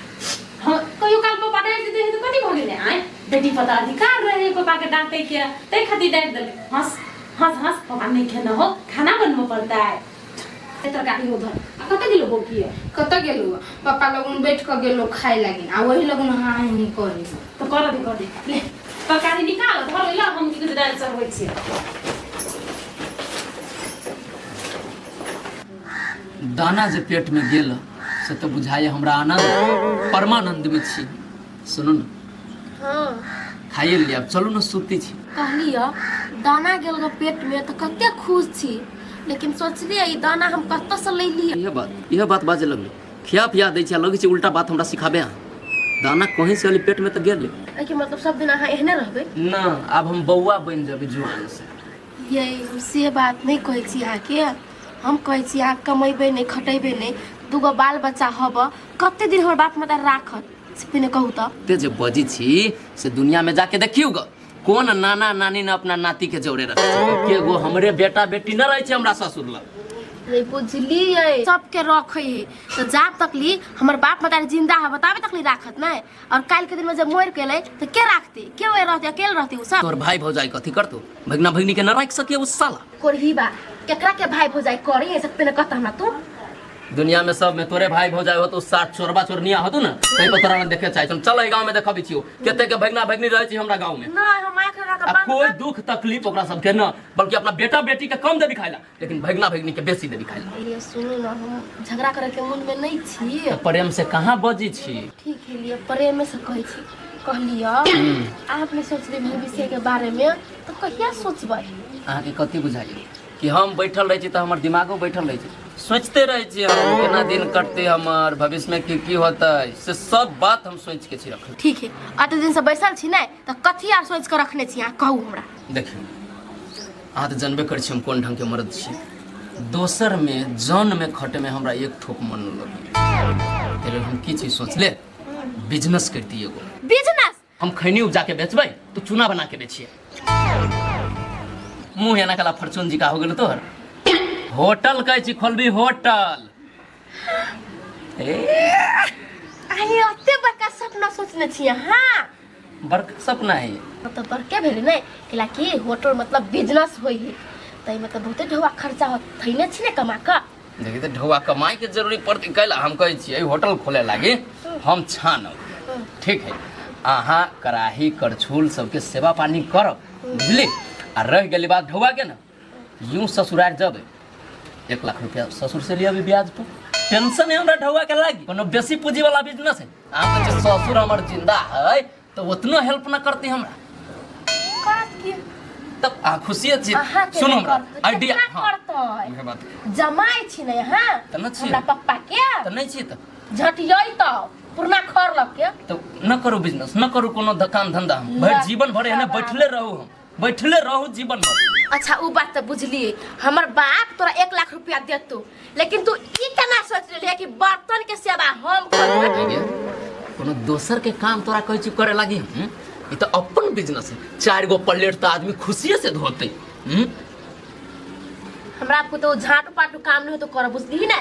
Speaker 1: हाँ, कहियो काल पापा डाँटि दै तऽ कथी भऽ गेलै? आँय, बेटी पर तऽ अधिकार रहै पापा के डाँटै के, ताहि खातिर डाँटि देलकै। हँस हँस हँस, पापा नहीं खेना हो, खाना बनबऽ पड़ता है। तरकारी उधर आ कतऽ गेलो बौकी?
Speaker 4: कतऽ गेलू? पापा लगन बैठ कऽ गेलो खाय लागिन आ वही लगन हाँ ही करे।
Speaker 1: तऽ कर दे, कर दे। ले तरकारी निकाल, धर ओइला, हम की कहै छै दालि चढ़बै छियै।
Speaker 3: दाना जे पेट में गेल से तऽ बुझाइए हमरा आनंद परमानंद में छी। सुनू ने।
Speaker 2: हाँ।
Speaker 3: खाइए लिअ, आब चलू ने, सुती छी।
Speaker 2: कहलियै दाना गेल गो पेट में तऽ कते खुश छी, लेकिन सोचलियै ई दाना हम कतऽसँ लैलियै।
Speaker 3: इएह बात बाजे लगलै, खिया पिया दै छै आ लगै छै उल्टा बात हमरा सिखाबे अहाँ। दाना कहीं से अली पेट में तऽ गेलै।
Speaker 2: एहिके मतलब सब दिन अहाँ एहने रहबै?
Speaker 3: ना, आब हम बौआ बनि जेबै जुआन से।
Speaker 2: ये हम से बात नहि कहै छी अहाँके, हम कहै छी अहाँ कमेबै नहि, खटेबै नहि, दूगो बाल बच्चा हब, कते दिन हमर बाप माता राखत से पहिने कहू तऽ।
Speaker 3: ते जे बजै छी से दुनिया में जाके देखियौ ग, कोन नाना नानी ने अपना नाती के जोड़े रखै छै? एके गो हमरे बेटा बेटी न रहै छै हमरा ससुर लग।
Speaker 2: नहीं बुझलियै, सबके रखै है तऽ जाब तकली हमर बाप माता जिंदा है बताबे तकली राखत नहि, और काल्हि के दिन में जब मरि गेलै तऽ के राखतै? के ओए रहतै? अकेले रहतै उ सब?
Speaker 3: तोहर भाई भौजाई कथी करतौ? भगना भगनी के न राखि सकिए उस साला।
Speaker 2: कोरही बा केकरा के भाई भौजाई करे है सब पहिने कहता हमरा तू।
Speaker 3: दुनिया में सब में तोरे भाई भौजाई होतो, सात चोरबा चोरनिया होतो ना, तै पर तोरा देखे चाहे छी। चल एहि गांव में देखबी छियो कते के भगना भगनी रहै छी हमरा गांव में।
Speaker 2: नहीं, हम आँख लगा के
Speaker 3: आ
Speaker 2: बंद
Speaker 3: कोई दुख तकलीफ ओकरा सबके न, बल्कि अपना बेटा बेटी के कम देबी खाइला, लेकिन भगना भगनी के बेसी देबी खाइला।
Speaker 2: लिए सुनू ना, हम झगड़ा करे के मन में नहीं छी।
Speaker 3: तऽ प्रेम से कहाँ बजी छी?
Speaker 2: ठीक है, लिए प्रेम से कहै छी। कहलियो आप नहीं सोचले भविष्य के बारे में तो कहिया सोचबै?
Speaker 3: अहाँके कथी बुझाइए कि हम बैठल रहै छी तऽ हमर दिमागो बैठल रहै छै, सोचते रहै छी हम केना दिन कटतै, हमर भविष्यमे की की होतै, से सब बात हम सोचि के छी रखल।
Speaker 2: ठीक है, अते दिन से बैसल छी ने तऽ कथी आर सोचि के रखने छी अहाँ, कहू हमरा।
Speaker 3: देखियौ, अहाँ तऽ जानबे करै छी हम कोन ढङ्गके मर्द छी। दोसरमे जनमे खटैमे हमरा एक ठोप मन नहि लगैए, ताहि लेल हम की चीज सोचले बिजनेस करती एगो।
Speaker 2: बिजनेस?
Speaker 3: हम खैनी उपजा के बेचबै तो चूना बना के बेचिए। मुंह एना कला फॉर्चून जी का हो गेल तोहर। होटल कहै छी खोलबी होटल। ए
Speaker 2: अहीं ओते बड़का सपना सोचने छी अहाँ?
Speaker 3: बड़का सपना है।
Speaker 2: तऽ बड़के भेलै ने, कैला कि होटल मतलब बिजनेस होइ है, ताहिमे तऽ बहुते ढौआ खर्चा होत, थैने छी ने कमा कऽ।
Speaker 3: देखी तऽ ढौआ कमाई के जरूरी पड़तै, कैला हम कहै छियै होटल खोले लागी हम छानब। ठीक है, अहाँ कड़ाही करछुल सबके सेवा पानी करब, बुझली? आ रहि गेली बात ढौआ के ने, यूं ससुरार जब 1 लाख रुपया ससुर से लिया ब्याज पर, टेंशन है हमरा ढौआ के लागी। कोनो बेसी पूंजी वाला बिजनेस है। अहाँ कहै छियै ससुर हमर जिंदा है तो उतना हेल्प न करती हमरा।
Speaker 2: करत की?
Speaker 3: तब अहाँ खुशिये छी।
Speaker 2: अहाँके
Speaker 3: सुनू
Speaker 2: नहि
Speaker 3: हमरा
Speaker 2: करतै,
Speaker 3: आइडिया।
Speaker 2: केतना
Speaker 3: हाँ
Speaker 2: करतै?
Speaker 3: उहे बात।
Speaker 2: जमाइ छी ने अहाँ
Speaker 3: तऽ नहि छी।
Speaker 2: हमरा पप्पा के।
Speaker 3: तऽ नहि छी तऽ
Speaker 2: झटियै तऽ पुरना खर लग के।
Speaker 3: तऽ न करू बिजनेस, न करू कोनो काम धंधा, हम भरि जीवन भर एहने बैठले रहू, हम बैठले रहू जीवन भर।
Speaker 2: अच्छा उ बात तऽ बुझलियै, हमर बाप तोरा 1 लाख रुपया देतौ, लेकिन तू ई केना सोच लेलियै कि बर्तन के सेवा हम करबै?
Speaker 3: कोनो दोसर के काम तोरा कहै छी करे लागी हम? ई तऽ अपन बिजनेस है। 4 गो प्लेट तऽ आदमी खुशिये से धोतै।
Speaker 2: हमरा आपको तो झाटू पाटू काम नहीं होतो कर, बुझली ने?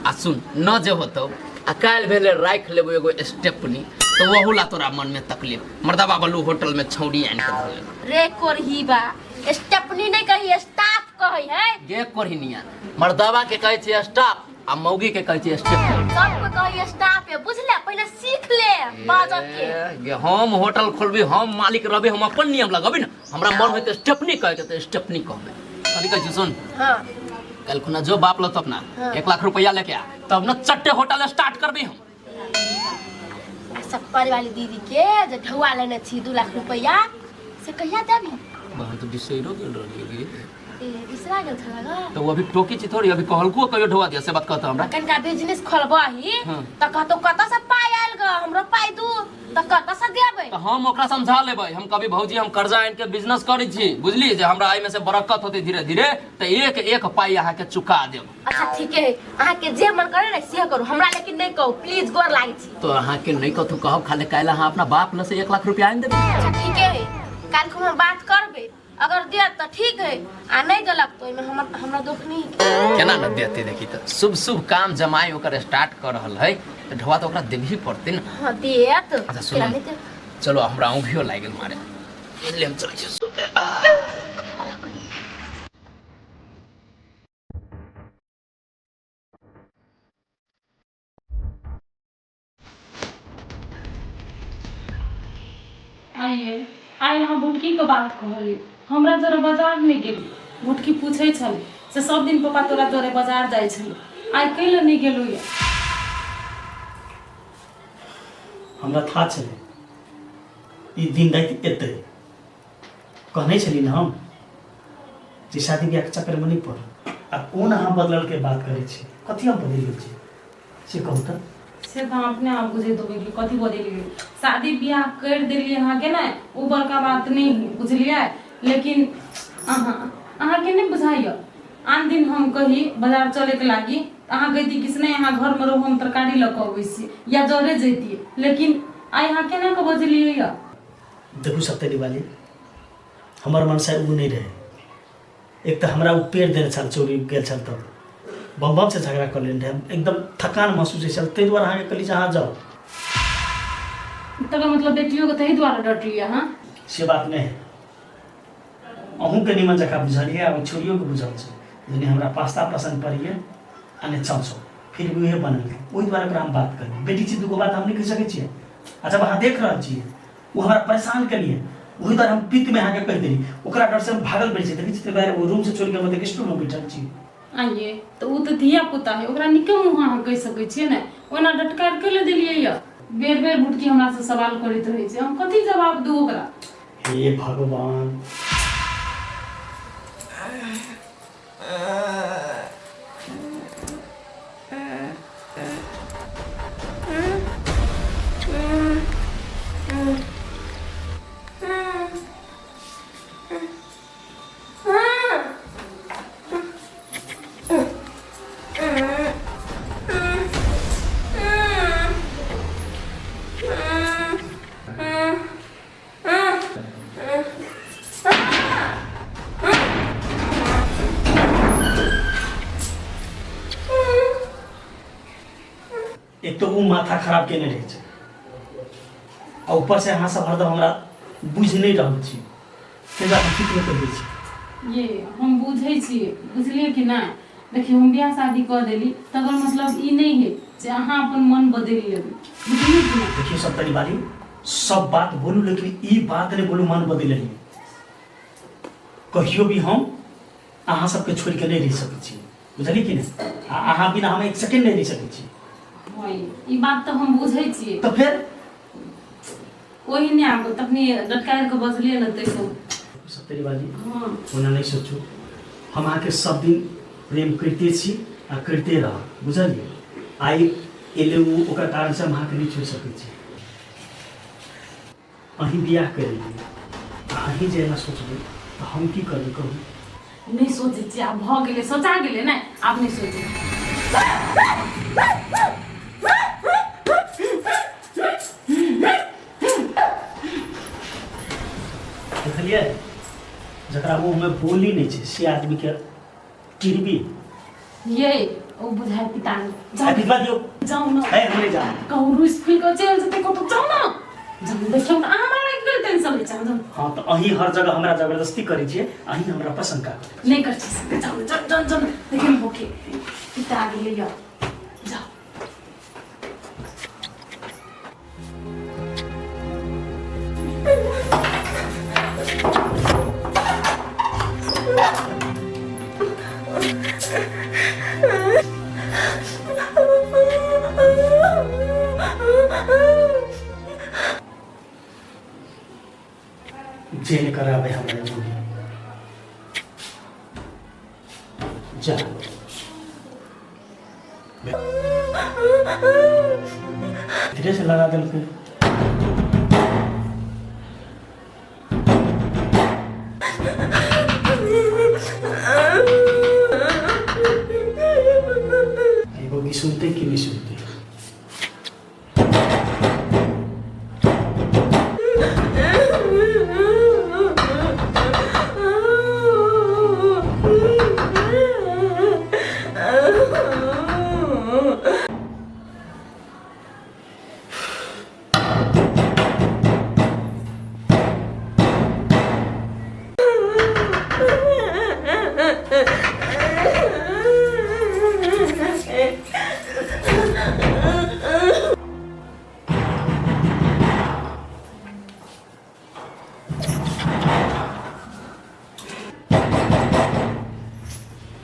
Speaker 3: आ सुन न जे होतौ, आ काल्हि भेले राखि लेबो एगो स्टेपनी, तऽ ओहू ला तोरा मन में तकलीफ। मर्दबा बलू होटल में छौड़ी आनि के धऽ लेब।
Speaker 2: रे कोरही बा, स्टेपनी नहीं कही, स्टाफ कहै है।
Speaker 3: गे कोरहिनिया, मर्दबा के कहै छै स्टाफ आ मौगी के कहै छै स्टेपनी।
Speaker 2: सबको कहै स्टाफ है, बुझले? पहिले सीख ले बाजऽ के।
Speaker 3: ए, गे हम होटल खोलबी, हम मालिक रहबी, हम अपन नियम लगबी ने। हमरा मन होइत स्टेपनी कहै के तऽ स्टेपनी कहबै। कथी कहै छी सुन?
Speaker 2: हाँ।
Speaker 3: कल खुना जो बाप लत अपना
Speaker 2: हाँ।
Speaker 3: 1 लाख रुपया लेके आ, तब न चट्टे होटल स्टार्ट करबी हम।
Speaker 2: सप्पर वाली दीदी के जे ढौआ लेने छी 2 लाख रुपया, से कहिया देबी?
Speaker 3: बहन तो बिसैरो गेल रहली।
Speaker 2: ए बिसरा गेल छला ग।
Speaker 3: तो वो अभी टोकी छी थोड़ी, अभी कहलको कहियो ढौआ दिया से बात कहता हमरा।
Speaker 2: कनिका बिजनेस खोलबही
Speaker 3: हाँ।
Speaker 2: तऽ कहतो कतऽ से पाइ आयल ग, हमरो पाइ दू, तऽ कतऽ से देबै?
Speaker 3: तऽ हम ओकरा समझा लेबै। हम कभी भौजी हम कर्जा आनि के बिजनेस करै छी, बुझली? जे हमरा एहिमे से बरकत होतै धीरे धीरे तऽ एक एक पाइ अहाँके चुका देब।
Speaker 2: अच्छा ठीके है, अहाँके जे मन करे ने से करू, हमरा लेकिन नहीं कहू प्लीज, गोर लागै छी।
Speaker 3: तो अहाँके नहीं कथू कहब, खाली काल्हि अहाँ अपना बाप लग से 1 लाख रुपया आनि देबै।
Speaker 2: अच्छा ठीके है, काल्हि हम बात करबै, अगर देत तऽ ठीक है आ नहीं देलक तो ओहिमे हमरा दुख नहीं है।
Speaker 3: केना न देते? देखी तऽ शुभ शुभ काम जमाई ओकर स्टार्ट कर रहल है तऽ ढौआ तऽ ओकरा देबही पड़तै ने।
Speaker 2: हाँ देत।
Speaker 3: अच्छा, सुनू।
Speaker 2: केना नहि देत?
Speaker 3: चलो हमरा औंघियो लागि गेल मारे, बुझलियै? हम चलै छी सुतै।
Speaker 1: आइए आइ अहाँ भुटकीके बात कहली, हमरा जरे बाजार नहि गेली। भुटकी पूछै छलै से सब दिन पापा तोरा जरे बाजार जाइ छलै, आइ कैले नहि गेलू ये?
Speaker 5: हमरा था छलै ई दिन राति एतै, कहने छली ने हम जे शादी ब्याहके चक्करमे नहि पड़ू। आ कोन अहाँ बदलल के बात करै छी? कथी हम बदलि गेल छी से कहू तऽ?
Speaker 1: से तऽ अहाँ अपने आप बुझैत होबै कि कथी बदलि शादी बियाह करि देलियै अहाँके ने, ओ बड़का बात नहि है, बुझलियै? लेकिन अहाँ अहाँके नहि बुझाइए, आन दिन हम कही बाजार चलैके लागी तऽ अहाँ कहिती कि से नहि, अहाँ घरमे रहू, हम तरकारी लऽ कऽ अबै छी या जरे जैतियै, लेकिन आइ अहाँ केना कऽ बजलियै यऽ?
Speaker 5: देखू सप्तरी वाली, हमर मनसा ओ नहि रहै। एक तऽ हमरा ओ पेड़ देने छल, चोरी गेल छल तब बम बम से झगड़ा कऽ लेने रहै, एकदम थकान महसूस होइ छल, ताहि दुआरे अहाँके कहली जे अहाँ जाउ।
Speaker 1: तकर मतलब बेटियोके ताहि दुआरे डटलियै अहाँ?
Speaker 5: से बात नहि है, अहूँके निमन जकाँ बुझलियै आ ओहि छोड़ियोके बुझल छै जे नहि हमरा पास्ता पसन्द पड़ैए आ नहि चाउचाउ। फिर भी उहे बनल ओहि दुआरे ओकरा हम बात करबै बेटी छी दूगो बात हम नहि कहि सकै छियै। आ जब अहाँ देख रहल छियै ओ हमरा परेशान केलिए ओहि दुआरे हम पित्तमे अहाँके कहि देली, ओकरा डरसँ हम भागल बैठ छी। देखै छी तऽ ओ रूमसँ छोड़ि कऽ हम गेस्ट रूममे बैठल छी।
Speaker 1: आइए तऽ ओ तऽ धिया पुता है, ओकरा नीके मुँह अहाँ कहि सकै छियै ने? ओना डटकार के ले देलियै यऽ, बेर बेर भुटकी हमरासँ सवाल करैत रहै छै, हम कथी जवाब दू ओकरा?
Speaker 5: हे भगवान। एक तो ओ माथा खराब केने रहै छै आ ऊपर से अहाँ सब हरदम हमरा बुझि नहि रहल छी, ताहि दुआरे हम किछु नहि कहै छी।
Speaker 1: ये हम बुझै छियै, बुझलियै कि नहि? देखियौ, हम बियाह शादी कऽ देली तकर मतलब ई नहि है जे अहाँ अपन मन बदलि लेबै, बुझलियै कि नहि?
Speaker 5: देखियौ सब तरी बाली सब बात बोलू लेकिन ई बात नहि बोलू मन बदलि लेलियै। कहियो भी हम अहाँ सबके छोड़ि कऽ नहि रहि सकै छी, बुझलियै कि नहि? आ अहाँ बिना हम एक सेकेंड नहि रहि सकै छी।
Speaker 1: हँ, ई बात तऽ हम बुझै छियै।
Speaker 5: तऽ फेर
Speaker 1: ओहि नहि आब तखनी डटकारि कऽ बजलियै ने ताहिसँ।
Speaker 5: सप्तरी बाजी।
Speaker 1: हँ।
Speaker 5: ओना नहि सोचू, हम अहाँके सब दिन प्रेम करिते छी आ करिते रहब, बुझलियै? आइ एलै ओ, ओकर कारणसँ हम अहाँके नहि छोड़ि सकै छी। अहीं बियाह करि लेलियै आ अहीं जे एना सोचबै तऽ हम की करबै कहू?
Speaker 1: नहि सोचै छियै, आब भऽ गेलै, सोचा गेलै ने, आब नहि सोचै।
Speaker 5: देखलियै, जकरा मुँहमे बोली नहि छै से आदमीके टिरबी।
Speaker 1: ये ओ बुझाय पिता
Speaker 5: जाउ, भिजवा दियौ।
Speaker 1: जाउ न।
Speaker 5: है हम नहि जाउ।
Speaker 1: कहूँ रुसि फूलि कऽ चलि जेतै कतहु, जाउ न, जाउ न, देखियौ न अहाँ हमरा लागि गेल टेंशन लै, जाउ जाउ।
Speaker 5: हँ तऽ अहीं हर जगह हमरा जबरदस्ती करै छियै, अहीं हमरा पर शंका करै।
Speaker 1: नहि करै छी, जाउ न, जाउ जाउ जाउ न, देखियौ न होके पिता गेलै यऽ, जाउ।
Speaker 5: जे नहि कराबै हमरा बोली जा धीरे से लगा देलकै। एगो की सुनते कि नहीं सुनते?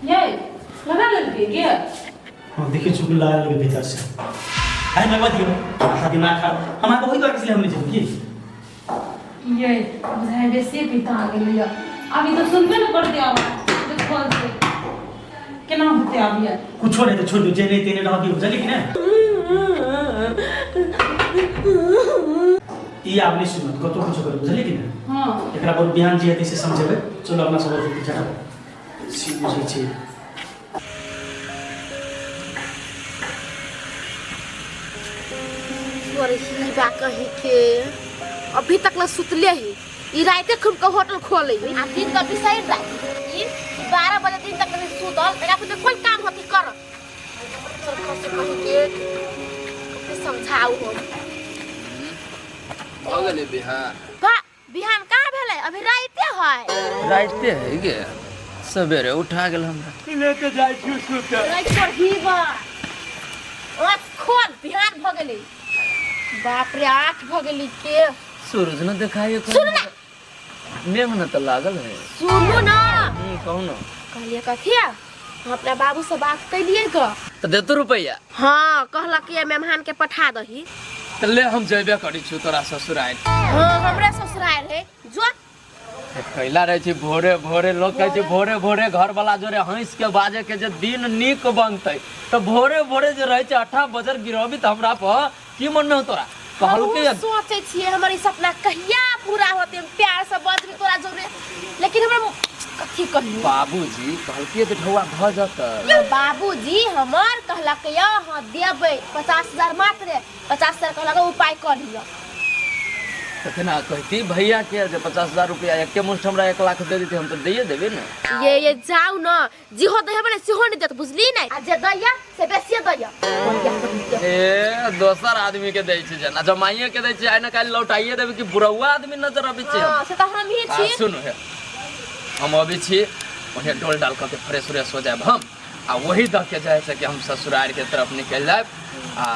Speaker 1: ये लगा लेलकै के?
Speaker 5: हाँ देखिए, चुकल लगा लेलकै भीतर से। अरे लगवा दियौ, माथा दिमाग खराब हम अहाँके ओहि दुआरे इसलिए हम नहि जेबै की।
Speaker 1: ये बुझाइ बेसी पिता गेलै यऽ, अभी तऽ सुनबे ने करतै आवाज, देखल छै केना होतै आब ये।
Speaker 5: कुछो नहीं तो छोड़ दियौ, जे नहि तेने रह दियौ, बुझलियै कि नहि? ई आब नहि सुनत कतौ कुछो करू, बुझलियै कि नहि?
Speaker 1: हँ।
Speaker 5: एकरा बहुत बिहान जे हेतै से समझेबै। चलू अपना सब जाउ, से बुझै छियै।
Speaker 2: अरे ही बा कहीं के अभी तक न सुतले ही, ई राते खूब के होटल खोले ही आ दिन का बिसैर जाए। ई 12 बजे दिन तक नहीं सुतल, एकरा कुछ कोई काम होती कर। चल खसे कहीं के कते समझाऊ हम।
Speaker 3: भऽ गेलै बिहान?
Speaker 2: बा बिहान कहाँ भेलै, अभी राते है।
Speaker 3: राइते है गे, सवेरे उठा गेल हमरा।
Speaker 5: लेके जाइ छी सुते।
Speaker 2: राति पर ही बा। आँख खोल बिहान भऽ गेलै बाप रे आँख भऽ गेली के
Speaker 3: सूरज न देखाइए
Speaker 2: सुन ना
Speaker 3: मेघ न तऽ लागल है
Speaker 2: सुनू ना
Speaker 3: कहू न
Speaker 2: कहलिए कथी हम अपना बाबू से बात कैलिए ग
Speaker 3: तऽ देतो रुपैआ
Speaker 2: हाँ कहलक कि मेहमान के पठा दही
Speaker 3: तऽ ले हम जेबे करै छी तोरा ससुराल
Speaker 2: हाँ हमरे ससुराल है जो
Speaker 3: कैला रहै छै भोरे भोरे लोग कहै छै भोरे भोरे घर वाला जोरे हंस के बाजे के जे दिन नीक बनतै तऽ भोरे भोरे जे रहै छै अठा बजर गिरबी तऽ हमरा पर की मन में हो तोरा कहलकै
Speaker 2: हमहूँ सोचै छियै हमर ई सपना कहिया पूरा होतै हम प्यार से बजबै तोरा जोरे लेकिन हमरा कथी कहियो
Speaker 3: बाबूजी कहलकै जे ढौआ भऽ जेतै
Speaker 2: बाबूजी हमर कहलक यऽ हाँ देबै 50,000 मात्र 50,000 कहलक उपाय कर लिअ
Speaker 3: तऽ केना कहती भैया के जे 50,000 रुपया एके मुश्त हमरा 1 लाख दे देती हम तऽ दैये देबै ने
Speaker 2: ये ये जाउ न जेहो दै हेबै ने सेहो नहि देत बुझली नहि आ जे दैया से बेसिए दैया
Speaker 3: ए दोसर आदमी के दै छै जेना जमाइए के दै छै आइ न काल्हि लौटाइए देबै कि बुढ़ौआ आदमी नजर अबै छै
Speaker 2: हाँ से तऽ हम ही
Speaker 3: आ
Speaker 2: छी
Speaker 3: सुनू हे हम अबै छी ओहे डोल डाल कऽ के फ्रेश उरेश हो जायब हम आ वही दऽ के जाइ से कि हम ससुरार के तरफ निकलि जायब आ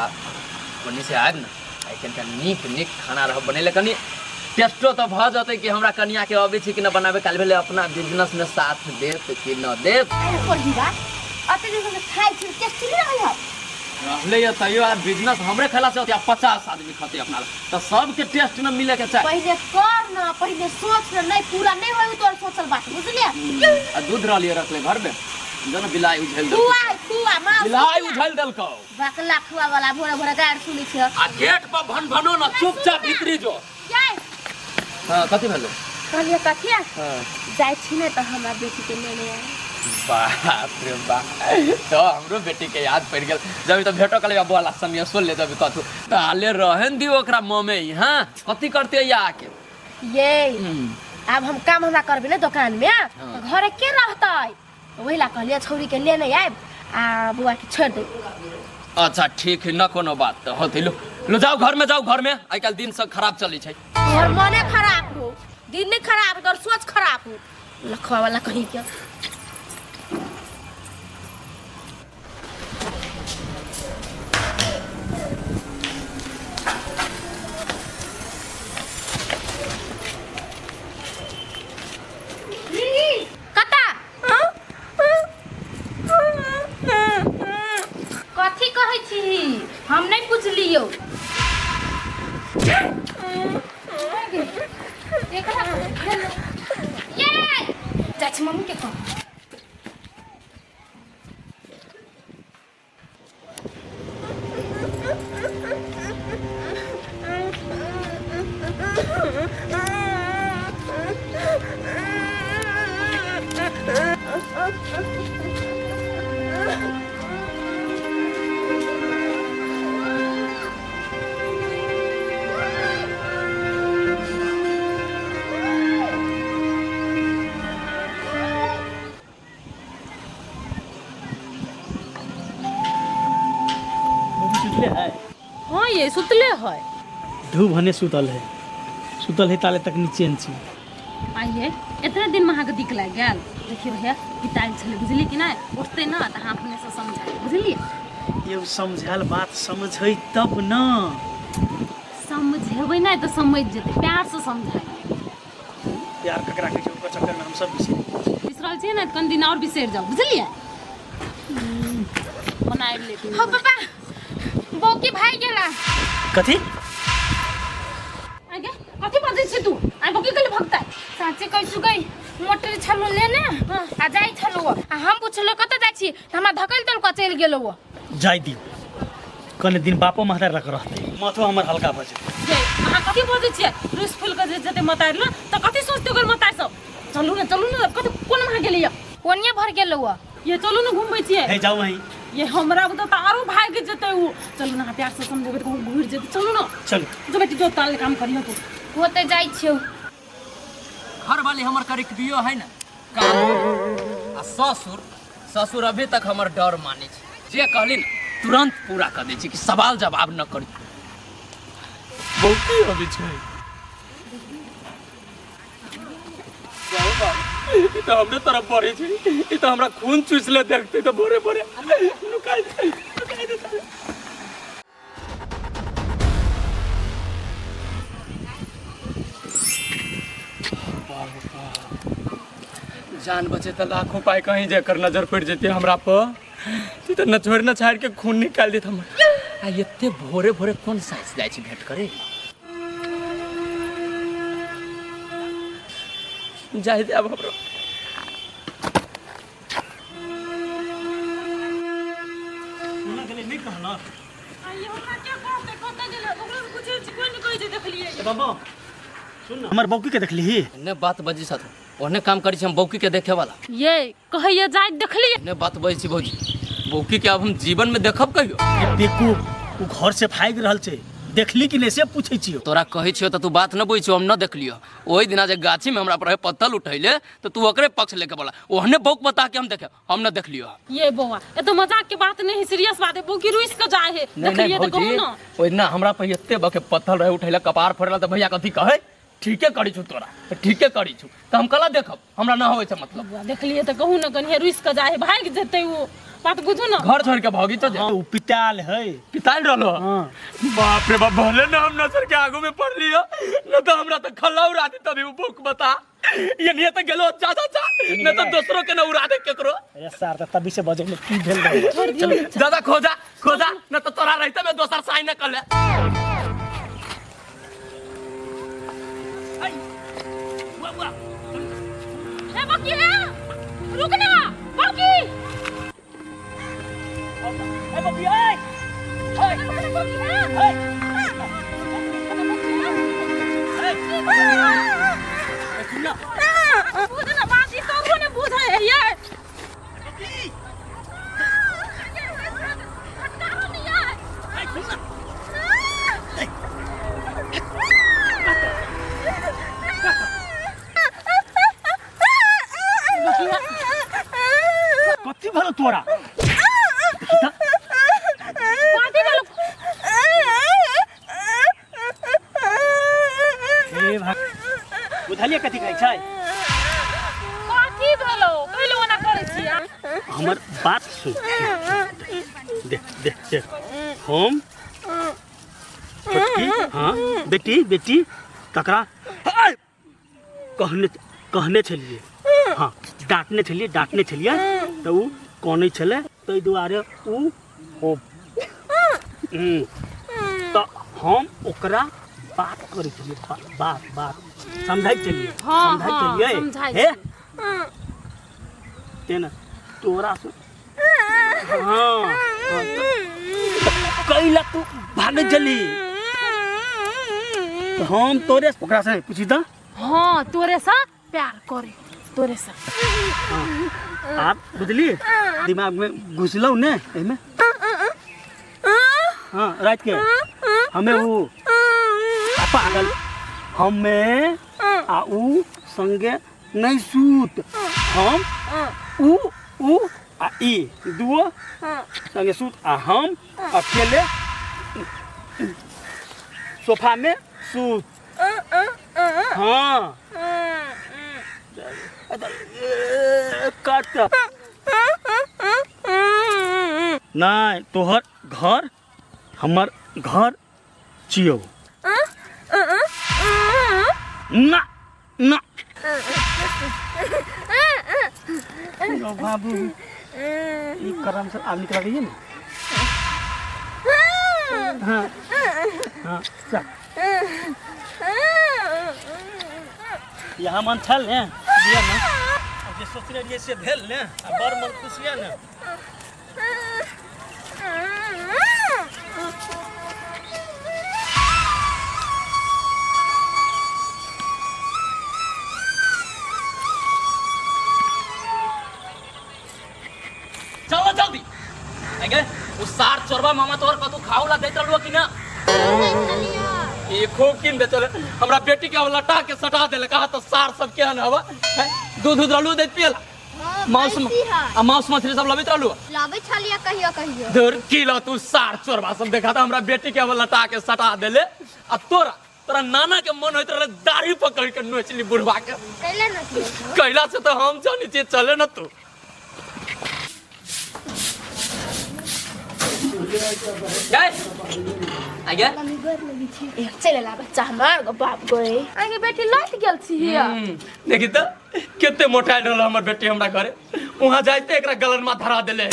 Speaker 3: ओन्नी से आयब ने आइ कनिटा नीक नीक खाना रहब बनेले कनि टेस्टो तऽ भऽ जेतै कि हमरा कनिया के अबै छै कि न बनाबे काल्हि भेलै अपना बिजनेस में साथ देत कि न देत
Speaker 2: अरे कोढ़ीबा अते दिन से खाइ छी टेस्टी नहि रहै हौ
Speaker 3: रहले या तैयो आब बिजनेस हमरे खेला से होतै आ 50 आदमी खतै अपना लग। तऽ सबके टेस्ट न मिले के चाही
Speaker 2: पहिले कर न पहिले सोच न नहीं पूरा नहीं होई तोर सोचल बात बुझलिए
Speaker 3: आ दूध रहलिए रखले घर में जो न बिलाई उझेल देलकौ
Speaker 2: खुआ खुआ माँ
Speaker 3: बिलाई उझेल देलकौ
Speaker 2: बकला खुआ वाला भोरे भोरे गाड़ सुनै छै
Speaker 3: आ गेट पर भन भनो न चुपचाप भीतरी जो
Speaker 2: जाय
Speaker 3: हाँ कथी भेलो
Speaker 2: कहलिए कथिया
Speaker 3: हाँ
Speaker 2: जाइ छी ने तऽ हमरा बेटी के लेने आय
Speaker 3: बाप रे बाप तो हमरो बेटी के याद पड़ गेल जब तो भेटो कल बोला समय सुन ले जब कथू तो आले रहन दियो ओकरा ममे ही हाँ कथी करते या आके
Speaker 2: ये आब हम काम हमरा करबै ने दोकान में
Speaker 3: हाँ।
Speaker 2: तऽ घरे के रहतै ओहि ला कहलिए छौरी के लेने आयब आ बौआ के छोड़ि देब
Speaker 3: अच्छा ठीक है न कोनो बात तो होते लो लो जाओ घर में जाओ घर में आइ काल्हि दिन सब खराब चलै छै
Speaker 2: तोहर मने खराब हो दिन नहीं खराब तोहर सोच खराब हो लखवा वाला कहीं के
Speaker 4: कता कथी कहै छी हम नहि बुझलियौ ये जाइ छी मम्मी के कह
Speaker 5: मम्मी सुतले है
Speaker 1: हाँ ये सुतले है
Speaker 5: धूप हने सुतल है सुतल है ताले तक नीचे छी
Speaker 1: आइए इतना दिन में अहाँके दिक लागि गेल देखियौ भैया पितायल छलै बुझलियै कि नहि उठतै ने तऽ अहाँ अपनेसँ समझाइ बुझलियै
Speaker 5: ये समझायल बात समझै तब न
Speaker 1: समझेबै नहि तऽ समझि जेतै प्यारसँ समझाइ
Speaker 5: प्यार ककरा कहै छै ओकर चक्करमे हम सब बिसरि गेल छी।
Speaker 1: बिसरल छियै ने तऽ कनि दिन आओर बिसरि जाउ बुझलियै बनाबि लेथिन
Speaker 4: हो पापा बौकी भागि गेला
Speaker 5: कथी
Speaker 1: आगे कथी बजै छी तू आइ बौकी गेलै भगतै
Speaker 4: साँचे कहै छु गई मोटर छलो लेने आ जाइ छलो आ हम पुछलो कतऽ जाइ छी तऽ हमरा धकेल देलको चलि गेलो ओ
Speaker 5: जाय दियौ कने दिन बापो महतार लग रहतै माथो हमर हल्का भऽ जेतै
Speaker 1: ये अहाँ कथी बजै छियै रुस फूल के जे जेतै मतारि लग तऽ कथी सोचतै ओकर मतारि सब चलू ने चलू ने कथी कोन अहाँ गेलियै
Speaker 4: ओनिये भर गेलो ओ
Speaker 1: ये चलू ने घुमबै छियै
Speaker 5: हे जाउ वहीं
Speaker 1: ये हमरा बुते तऽ आरो भागि जेतै ओ चलू ने अहाँ प्यार से समझेबै तऽ घुरि जेतै चलू ने
Speaker 5: चलू
Speaker 1: जो बेटी जो ताल काम करियो तू
Speaker 4: होते जाइ छियौ
Speaker 3: घर वाली हमर करिकबियो है ने काम आ ससुर ससुर अभी तक हमर डर मानै छै जे कहली ने तुरंत पूरा कर दै छै कि सवाल जवाब न करी बहुत अबै छै ई तऽ हमरे तरफ बढ़ै छै ई तऽ हमरा खून चूस ले देखते तऽ भोरे भोरे नुकाइ नुकाइ देतै। जान बचे तऽ लाखों पाइ कहीं जेकर नजर पड़ि जेतै हमरा पर ई तऽ नचोड़ि नछाड़ि के खून निकालि देत हमर। आ एते भोरे भोरे कोन साइंस जाइ छै भेंट करे? जाय दे आब हमरो।
Speaker 5: नहि कहलक
Speaker 1: हमरा के कहते कतऽ गेलै ओकरा से पूछै छी कोई नहि कहै छै देखलियै।
Speaker 5: ए बाबा सुन न, हमर बौकी के देखलीही?
Speaker 3: ने बात बजी साथ ओहने काम करै छी हम बौकी के देखे वाला।
Speaker 1: ये कहैया जाइत देखलियै।
Speaker 3: ने बात बजै छी भौजी, बौकी के आब हम जीवन में देखब कहियो?
Speaker 5: ए बेकूफ, उ घर से भागि रहल छै, देखली कि नहि से पूछै छियौ।
Speaker 3: तोरा कहै छियौ तऽ तू बात न बुझै छियौ। हम न देखलियौ ओहि दिना जे गाछी में हमरा पर पत्थर उठैले तऽ तू ओकरे पक्ष लेके बोला ओहने बौक बता के हम देखे, हम न देखलियौ।
Speaker 1: ये बौआ ए तो मजाक के बात नहीं है, सीरियस बात है। बौकी रुइस के जाए है।
Speaker 3: नहीं नहीं
Speaker 1: देखलियै तऽ कहू
Speaker 3: भौजी,
Speaker 1: न।
Speaker 3: ओहि दिना हमरा पर एते बके पत्थर रहे उठैले कपार फोड़ला तऽ भैया कथी कहै, ठीके करै छु तोरा तऽ ठीके करै छु, तऽ हम कला देखब, हमरा न होय छै मतलब।
Speaker 1: बौआ देखलियै तऽ कहू न, कनिये रुइस के जाए है, भागि जेतै ओ, बात बुझू न।
Speaker 3: घर छोड़ के भागी तो
Speaker 5: हाँ, उ पिताल है।
Speaker 3: पिताल रहलो।
Speaker 5: हाँ।
Speaker 3: बाप रे बाप, भले न हम नजर के आगू में पड़ लियो न तो हमरा तो खल्ला उड़ा दे तभी वो बुक बता ये नहीं तो गेलो जा जा जा न तो दोसरो के न उड़ा दे केकरो।
Speaker 5: अरे सार त तभी से बजै की भेल रहै।
Speaker 3: दादा खोजा खोजा न तो तोरा रहते में दोसर साइन न कर ले।
Speaker 1: ए बौकी ए रुक ना बौकी।
Speaker 5: ए बौकी ए
Speaker 1: बौकी ए
Speaker 5: सुन न,
Speaker 1: बुझ ना बात, ई तोरो ने बुझै है ये।
Speaker 5: कथी भेलो तोरा?
Speaker 1: कथी भेलो?
Speaker 5: हे भाग, बुझलियै कथी कहै छै?
Speaker 1: कथी भेलो कैले ओना करै छी?
Speaker 5: हमर बात सुन, देख देख देख, हम छोटकी हाँ बेटी बेटी तकरा कहने कहने छलियै, हाँ डाँटने छलियै, डाँटने छलियै तऽ उ कनै छलै, ताहि दुआरे उ हो तऽ हम ओकरा बात करै छलियै, बात बात समझाइ छलियै।
Speaker 1: हाँ,
Speaker 5: समझाइ
Speaker 1: हाँ,
Speaker 5: छलियै।
Speaker 1: समझाइ
Speaker 5: हे
Speaker 1: छलियै।
Speaker 5: तेना तोरा से हाँ हाँ, कैला तू भागै छली तऽ हम तोरे ओकरा से पूछी तऽ।
Speaker 1: हाँ तोरे से प्यार करे तोरे से।
Speaker 5: आप बुझली दिमाग में घुसलौ ने एहिमे। हाँ रात के हमें उ पागल हमें आ उ संगे नहीं सूत, हम उ उ आ ई दुओ संगे सूत आ हम अकेले सोफा में सूत। हाँ कट नहीं तोहर घर हमर घर छियौ ना ना। यो बाबू ई करम से आब निकल गई ना। हाँ हाँ चल, यहाँ मन छल ने दिया ना, जे सोचने रहियै से भेल ने, आ बड़ मन खुश यऽ ने।
Speaker 3: चलो जल्दी आगे उ सार चोरबा मामा तोर कतू खाओ ला दैत रहलुआ कि ना? एको किन बेचल हमरा बेटी के अब लटा के सटा देलक कहा तो सार सब केहन हवा हैं? दूध उध रहलू दैत पियला? मांस आ मांस मछली सब लबैत रहलू?
Speaker 6: लाबै छलियै कहियो कहियो।
Speaker 3: धुर किलो तू सार चोरबा सब देखा था हमरा बेटी के अब लटा के सटा देले। आ तोरा तोरा नाना के मन होइत रहले दाढ़ी पकड़ के नोचली बुढ़वा के।
Speaker 6: कैला नोचली?
Speaker 3: कैला से तो हम जानी छियै, चले न तू। गए आ गया।
Speaker 2: चल ला बच्चा हमार गो बाप गोए। आगे बेटी लौट गेल छी हिया।
Speaker 3: देखी तो केते मोटाइल रहल हमर बेटी हमरा घरे वहां जाइते एकरा गलन में धरा देले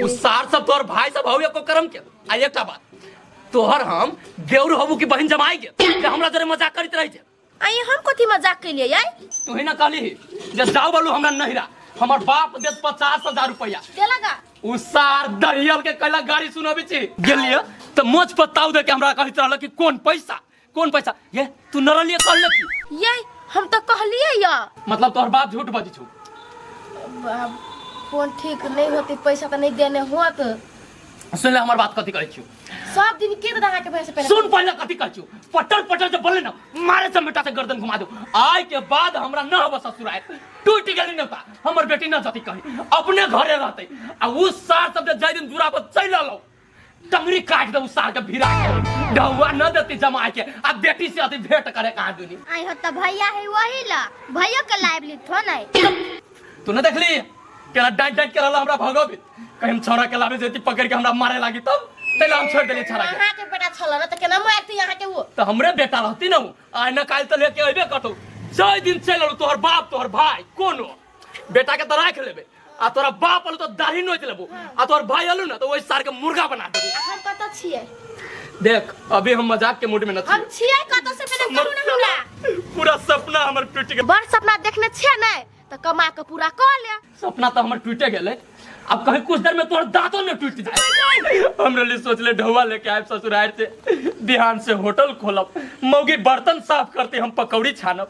Speaker 3: उ सार सब तोहर भाई सब हौ एको करम के आ एकटा बात तोहर हम देउर हबू की बहिन जमाई के जे हमरा जरे मजाक करैत रही छै।
Speaker 2: आई हम कथी मजाक केलियै यार?
Speaker 3: तू ही ना कहली जे जाओ बोलू हमरा नहिरा हमर बाप देत 50,000 रुपया
Speaker 2: देलगा।
Speaker 3: उ सार दहियल के कहला गाड़ी सुनाबी छी गेलिए त मोच पर ताव दे के हमरा कहैत रहल कि कौन पैसा कौन पैसा ये तू न रहलिए कहले की
Speaker 2: ये हम तो कहलिए या।
Speaker 3: मतलब तोहर बाप झूठ बजै छौ।
Speaker 2: बाप फोन ठीक नहीं होती पैसा तो नहीं देने होत।
Speaker 3: सुन ले हमर बात कथी कहै छियौ।
Speaker 2: सब दिन के दादा के पैसा पहले
Speaker 3: सुन पहले कथी कहै छियौ। पटर पटर जे बोले ना मारे से बेटा से गर्दन घुमा दो। आय के बाद हमरा न हब ससुराल टूट गेली नेता हमर बेटी न जती कहीं अपने घरे रहते आ उ सार सब जे जाय दिन दूरा पर चलि रहलौ टंगरी काट दे उ सार के भिरा के डहुआ न देती जमाय के आ बेटी से अति भेंट करे कहाँ दुनी।
Speaker 6: आई हो त भैया है वही ला भैया के लाइव ली थो नहीं।
Speaker 3: तू न देखली केना डांट डांट के रहला हमरा भगोबी कहीं हम छौड़ा के लाबे जेती पकड़ के हमरा मारे लागी तब तैला हम छोड़ देली छौड़ा के।
Speaker 2: अहाँ के बेटा छल ना त केना मारती अहाँ के वो?
Speaker 3: त हमरे बेटा रहती ना उ आइ न काल्हि त लेके अइबे करतौ। जाहि दिन चलि अयलौ तोहर बाप तोहर भाई कोनो बेटा के त राखि लेबे आ तोरा बाप अलू त दाढ़ी नोचि लेबो आ तोहर भाई अलू ना त ओहि सार के मुर्गा बना देबो।
Speaker 2: हम कतऽ छियै?
Speaker 3: देख अभी हम मजाक के मूड में न
Speaker 2: हम छियै कतऽ से पहिले कहू ना हमरा।
Speaker 3: पूरा सपना हमर टूटि गेल।
Speaker 2: बड़ सपना देखने छियै नै त कमा के पूरा कऽ ले।
Speaker 3: सपना त हमर टूटे गेलै अब कहीं कुछ देर में तोहर दांतो न टूट जाए। हमरा लिए सोचले ढौआ लेके आए ससुराल से बिहान से होटल खोलब मौगी बर्तन साफ करते हम पकौड़ी छानब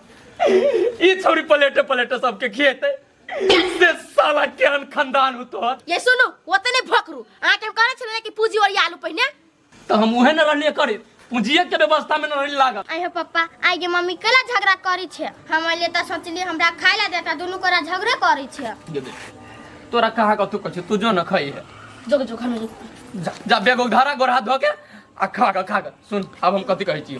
Speaker 3: ई छौरी पलेटे पलेटे सबके खिएते से साला केहन खानदान हो तोहर।
Speaker 2: ये सुनू ओते नहीं भोकरू अहाँ के हम कहने छलियै कि पूंजी और आलू पहिने
Speaker 3: तो हम उहे न रहलिए करे पूंजीए के व्यवस्था में न रहली लागल।
Speaker 6: आई हो पप्पा आई के मम्मी केला झगड़ा करी छे हम लिए त सोचली हमरा खाय ला देता दुनू कोरा झगड़े करी छे।
Speaker 3: ये देख तोरा कहाँ का तू कछु तू जो न खाई है
Speaker 2: जो जो खाना जो
Speaker 3: जा, जा बेगो धारा गोरहा धो के आ खा के खा के सुन अब हम कथी कहै छी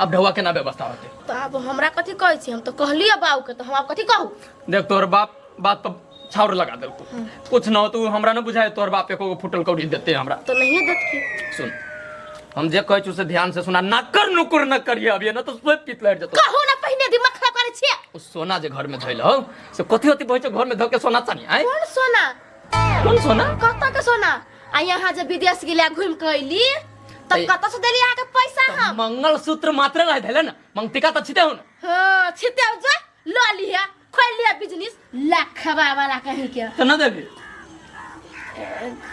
Speaker 3: अब ढौआ केना व्यवस्था होते?
Speaker 2: तो अब हमरा कथी कहै छी हम तो कहलिए बाबू के तो हम अब कथी कहू?
Speaker 3: देख तोहर बाप बात पर छाउर लगा देलको कुछ न हो तो हमरा न बुझाए तोहर बाप एको फुटल कौड़ी देते हमरा
Speaker 2: तो नहीं देत।
Speaker 3: सुन हम जे कहै छी से ध्यान से सुना ना कर नुकुर न करिए अभी न तो सोच पीत लड़ जतो।
Speaker 2: कहू ना पहिने दिमाग खराब करै छी।
Speaker 3: ओ सोना जे घर में धइल हो से कथी होती बहै छै घर में धऽ के सोना चानी आय?
Speaker 2: कौन सोना?
Speaker 3: कौन सोना?
Speaker 2: कतऽ के सोना? आ यहाँ जे विदेश गेलिया घुमि के अइली तब कतऽ से देली अहाँ के पैसा हम?
Speaker 3: मंगलसूत्र मात्र रह धइले ना मंगतिका त छिते हो ना।
Speaker 2: हां छिते हो जो ल लिया खोल लिया बिजनेस लाखवा वाला कहीं के
Speaker 3: त न देबी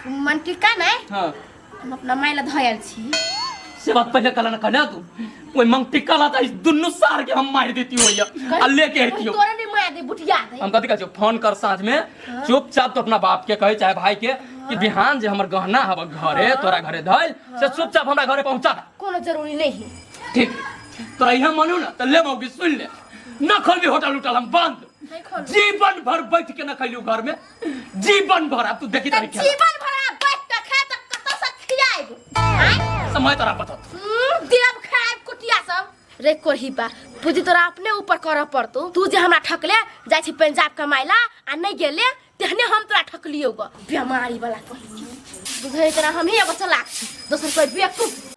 Speaker 2: मंटिका नहीं।
Speaker 3: हां
Speaker 2: हम अपना माय ला धयल छी
Speaker 3: से बात पहले कला न कहना तू ओई मंगटिका ला त इस दुन्नु सार के हम मार देती होइया आ लेके आती हो।
Speaker 2: तोरे नहीं मार दे बुटिया दे।
Speaker 3: हम कथी कहै छियौ फोन कर साँझ में चुपचाप तो अपना बाप के कहे चाहे भाई के कि बिहान जे हमर गहना हब घरे तोरा घरे धइल से चुपचाप हमरा घरे पहुंचा दे।
Speaker 2: कोनो जरूरी नहीं।
Speaker 3: ठीक तोरा इहे मानू ना त ले मौगी सुन ले न खोलबी होटल उटल हम बंद जीवन भर बैठ के न खैलू घर में जीवन भर अब तू देखी
Speaker 2: त
Speaker 3: तरी खेला।
Speaker 2: जीवन भर आप बैठ के खाए त कतऽ से खियाएब? आँय?
Speaker 3: समय तोरा पता।
Speaker 2: देब खाएब कुटिया सब। रे कोरहिबा पूजी तोरा अपने ऊपर करऽ पड़तौ। तू जे हमरा ठकले जाइ छी पंजाब कमाइला आ नहीं गेले तेहने हम तोरा ठकलियौ ग बेमारी वाला कहै छी। बुझै तोरा हमही एगो चलाक छी दोसर कोई बेवकूफ।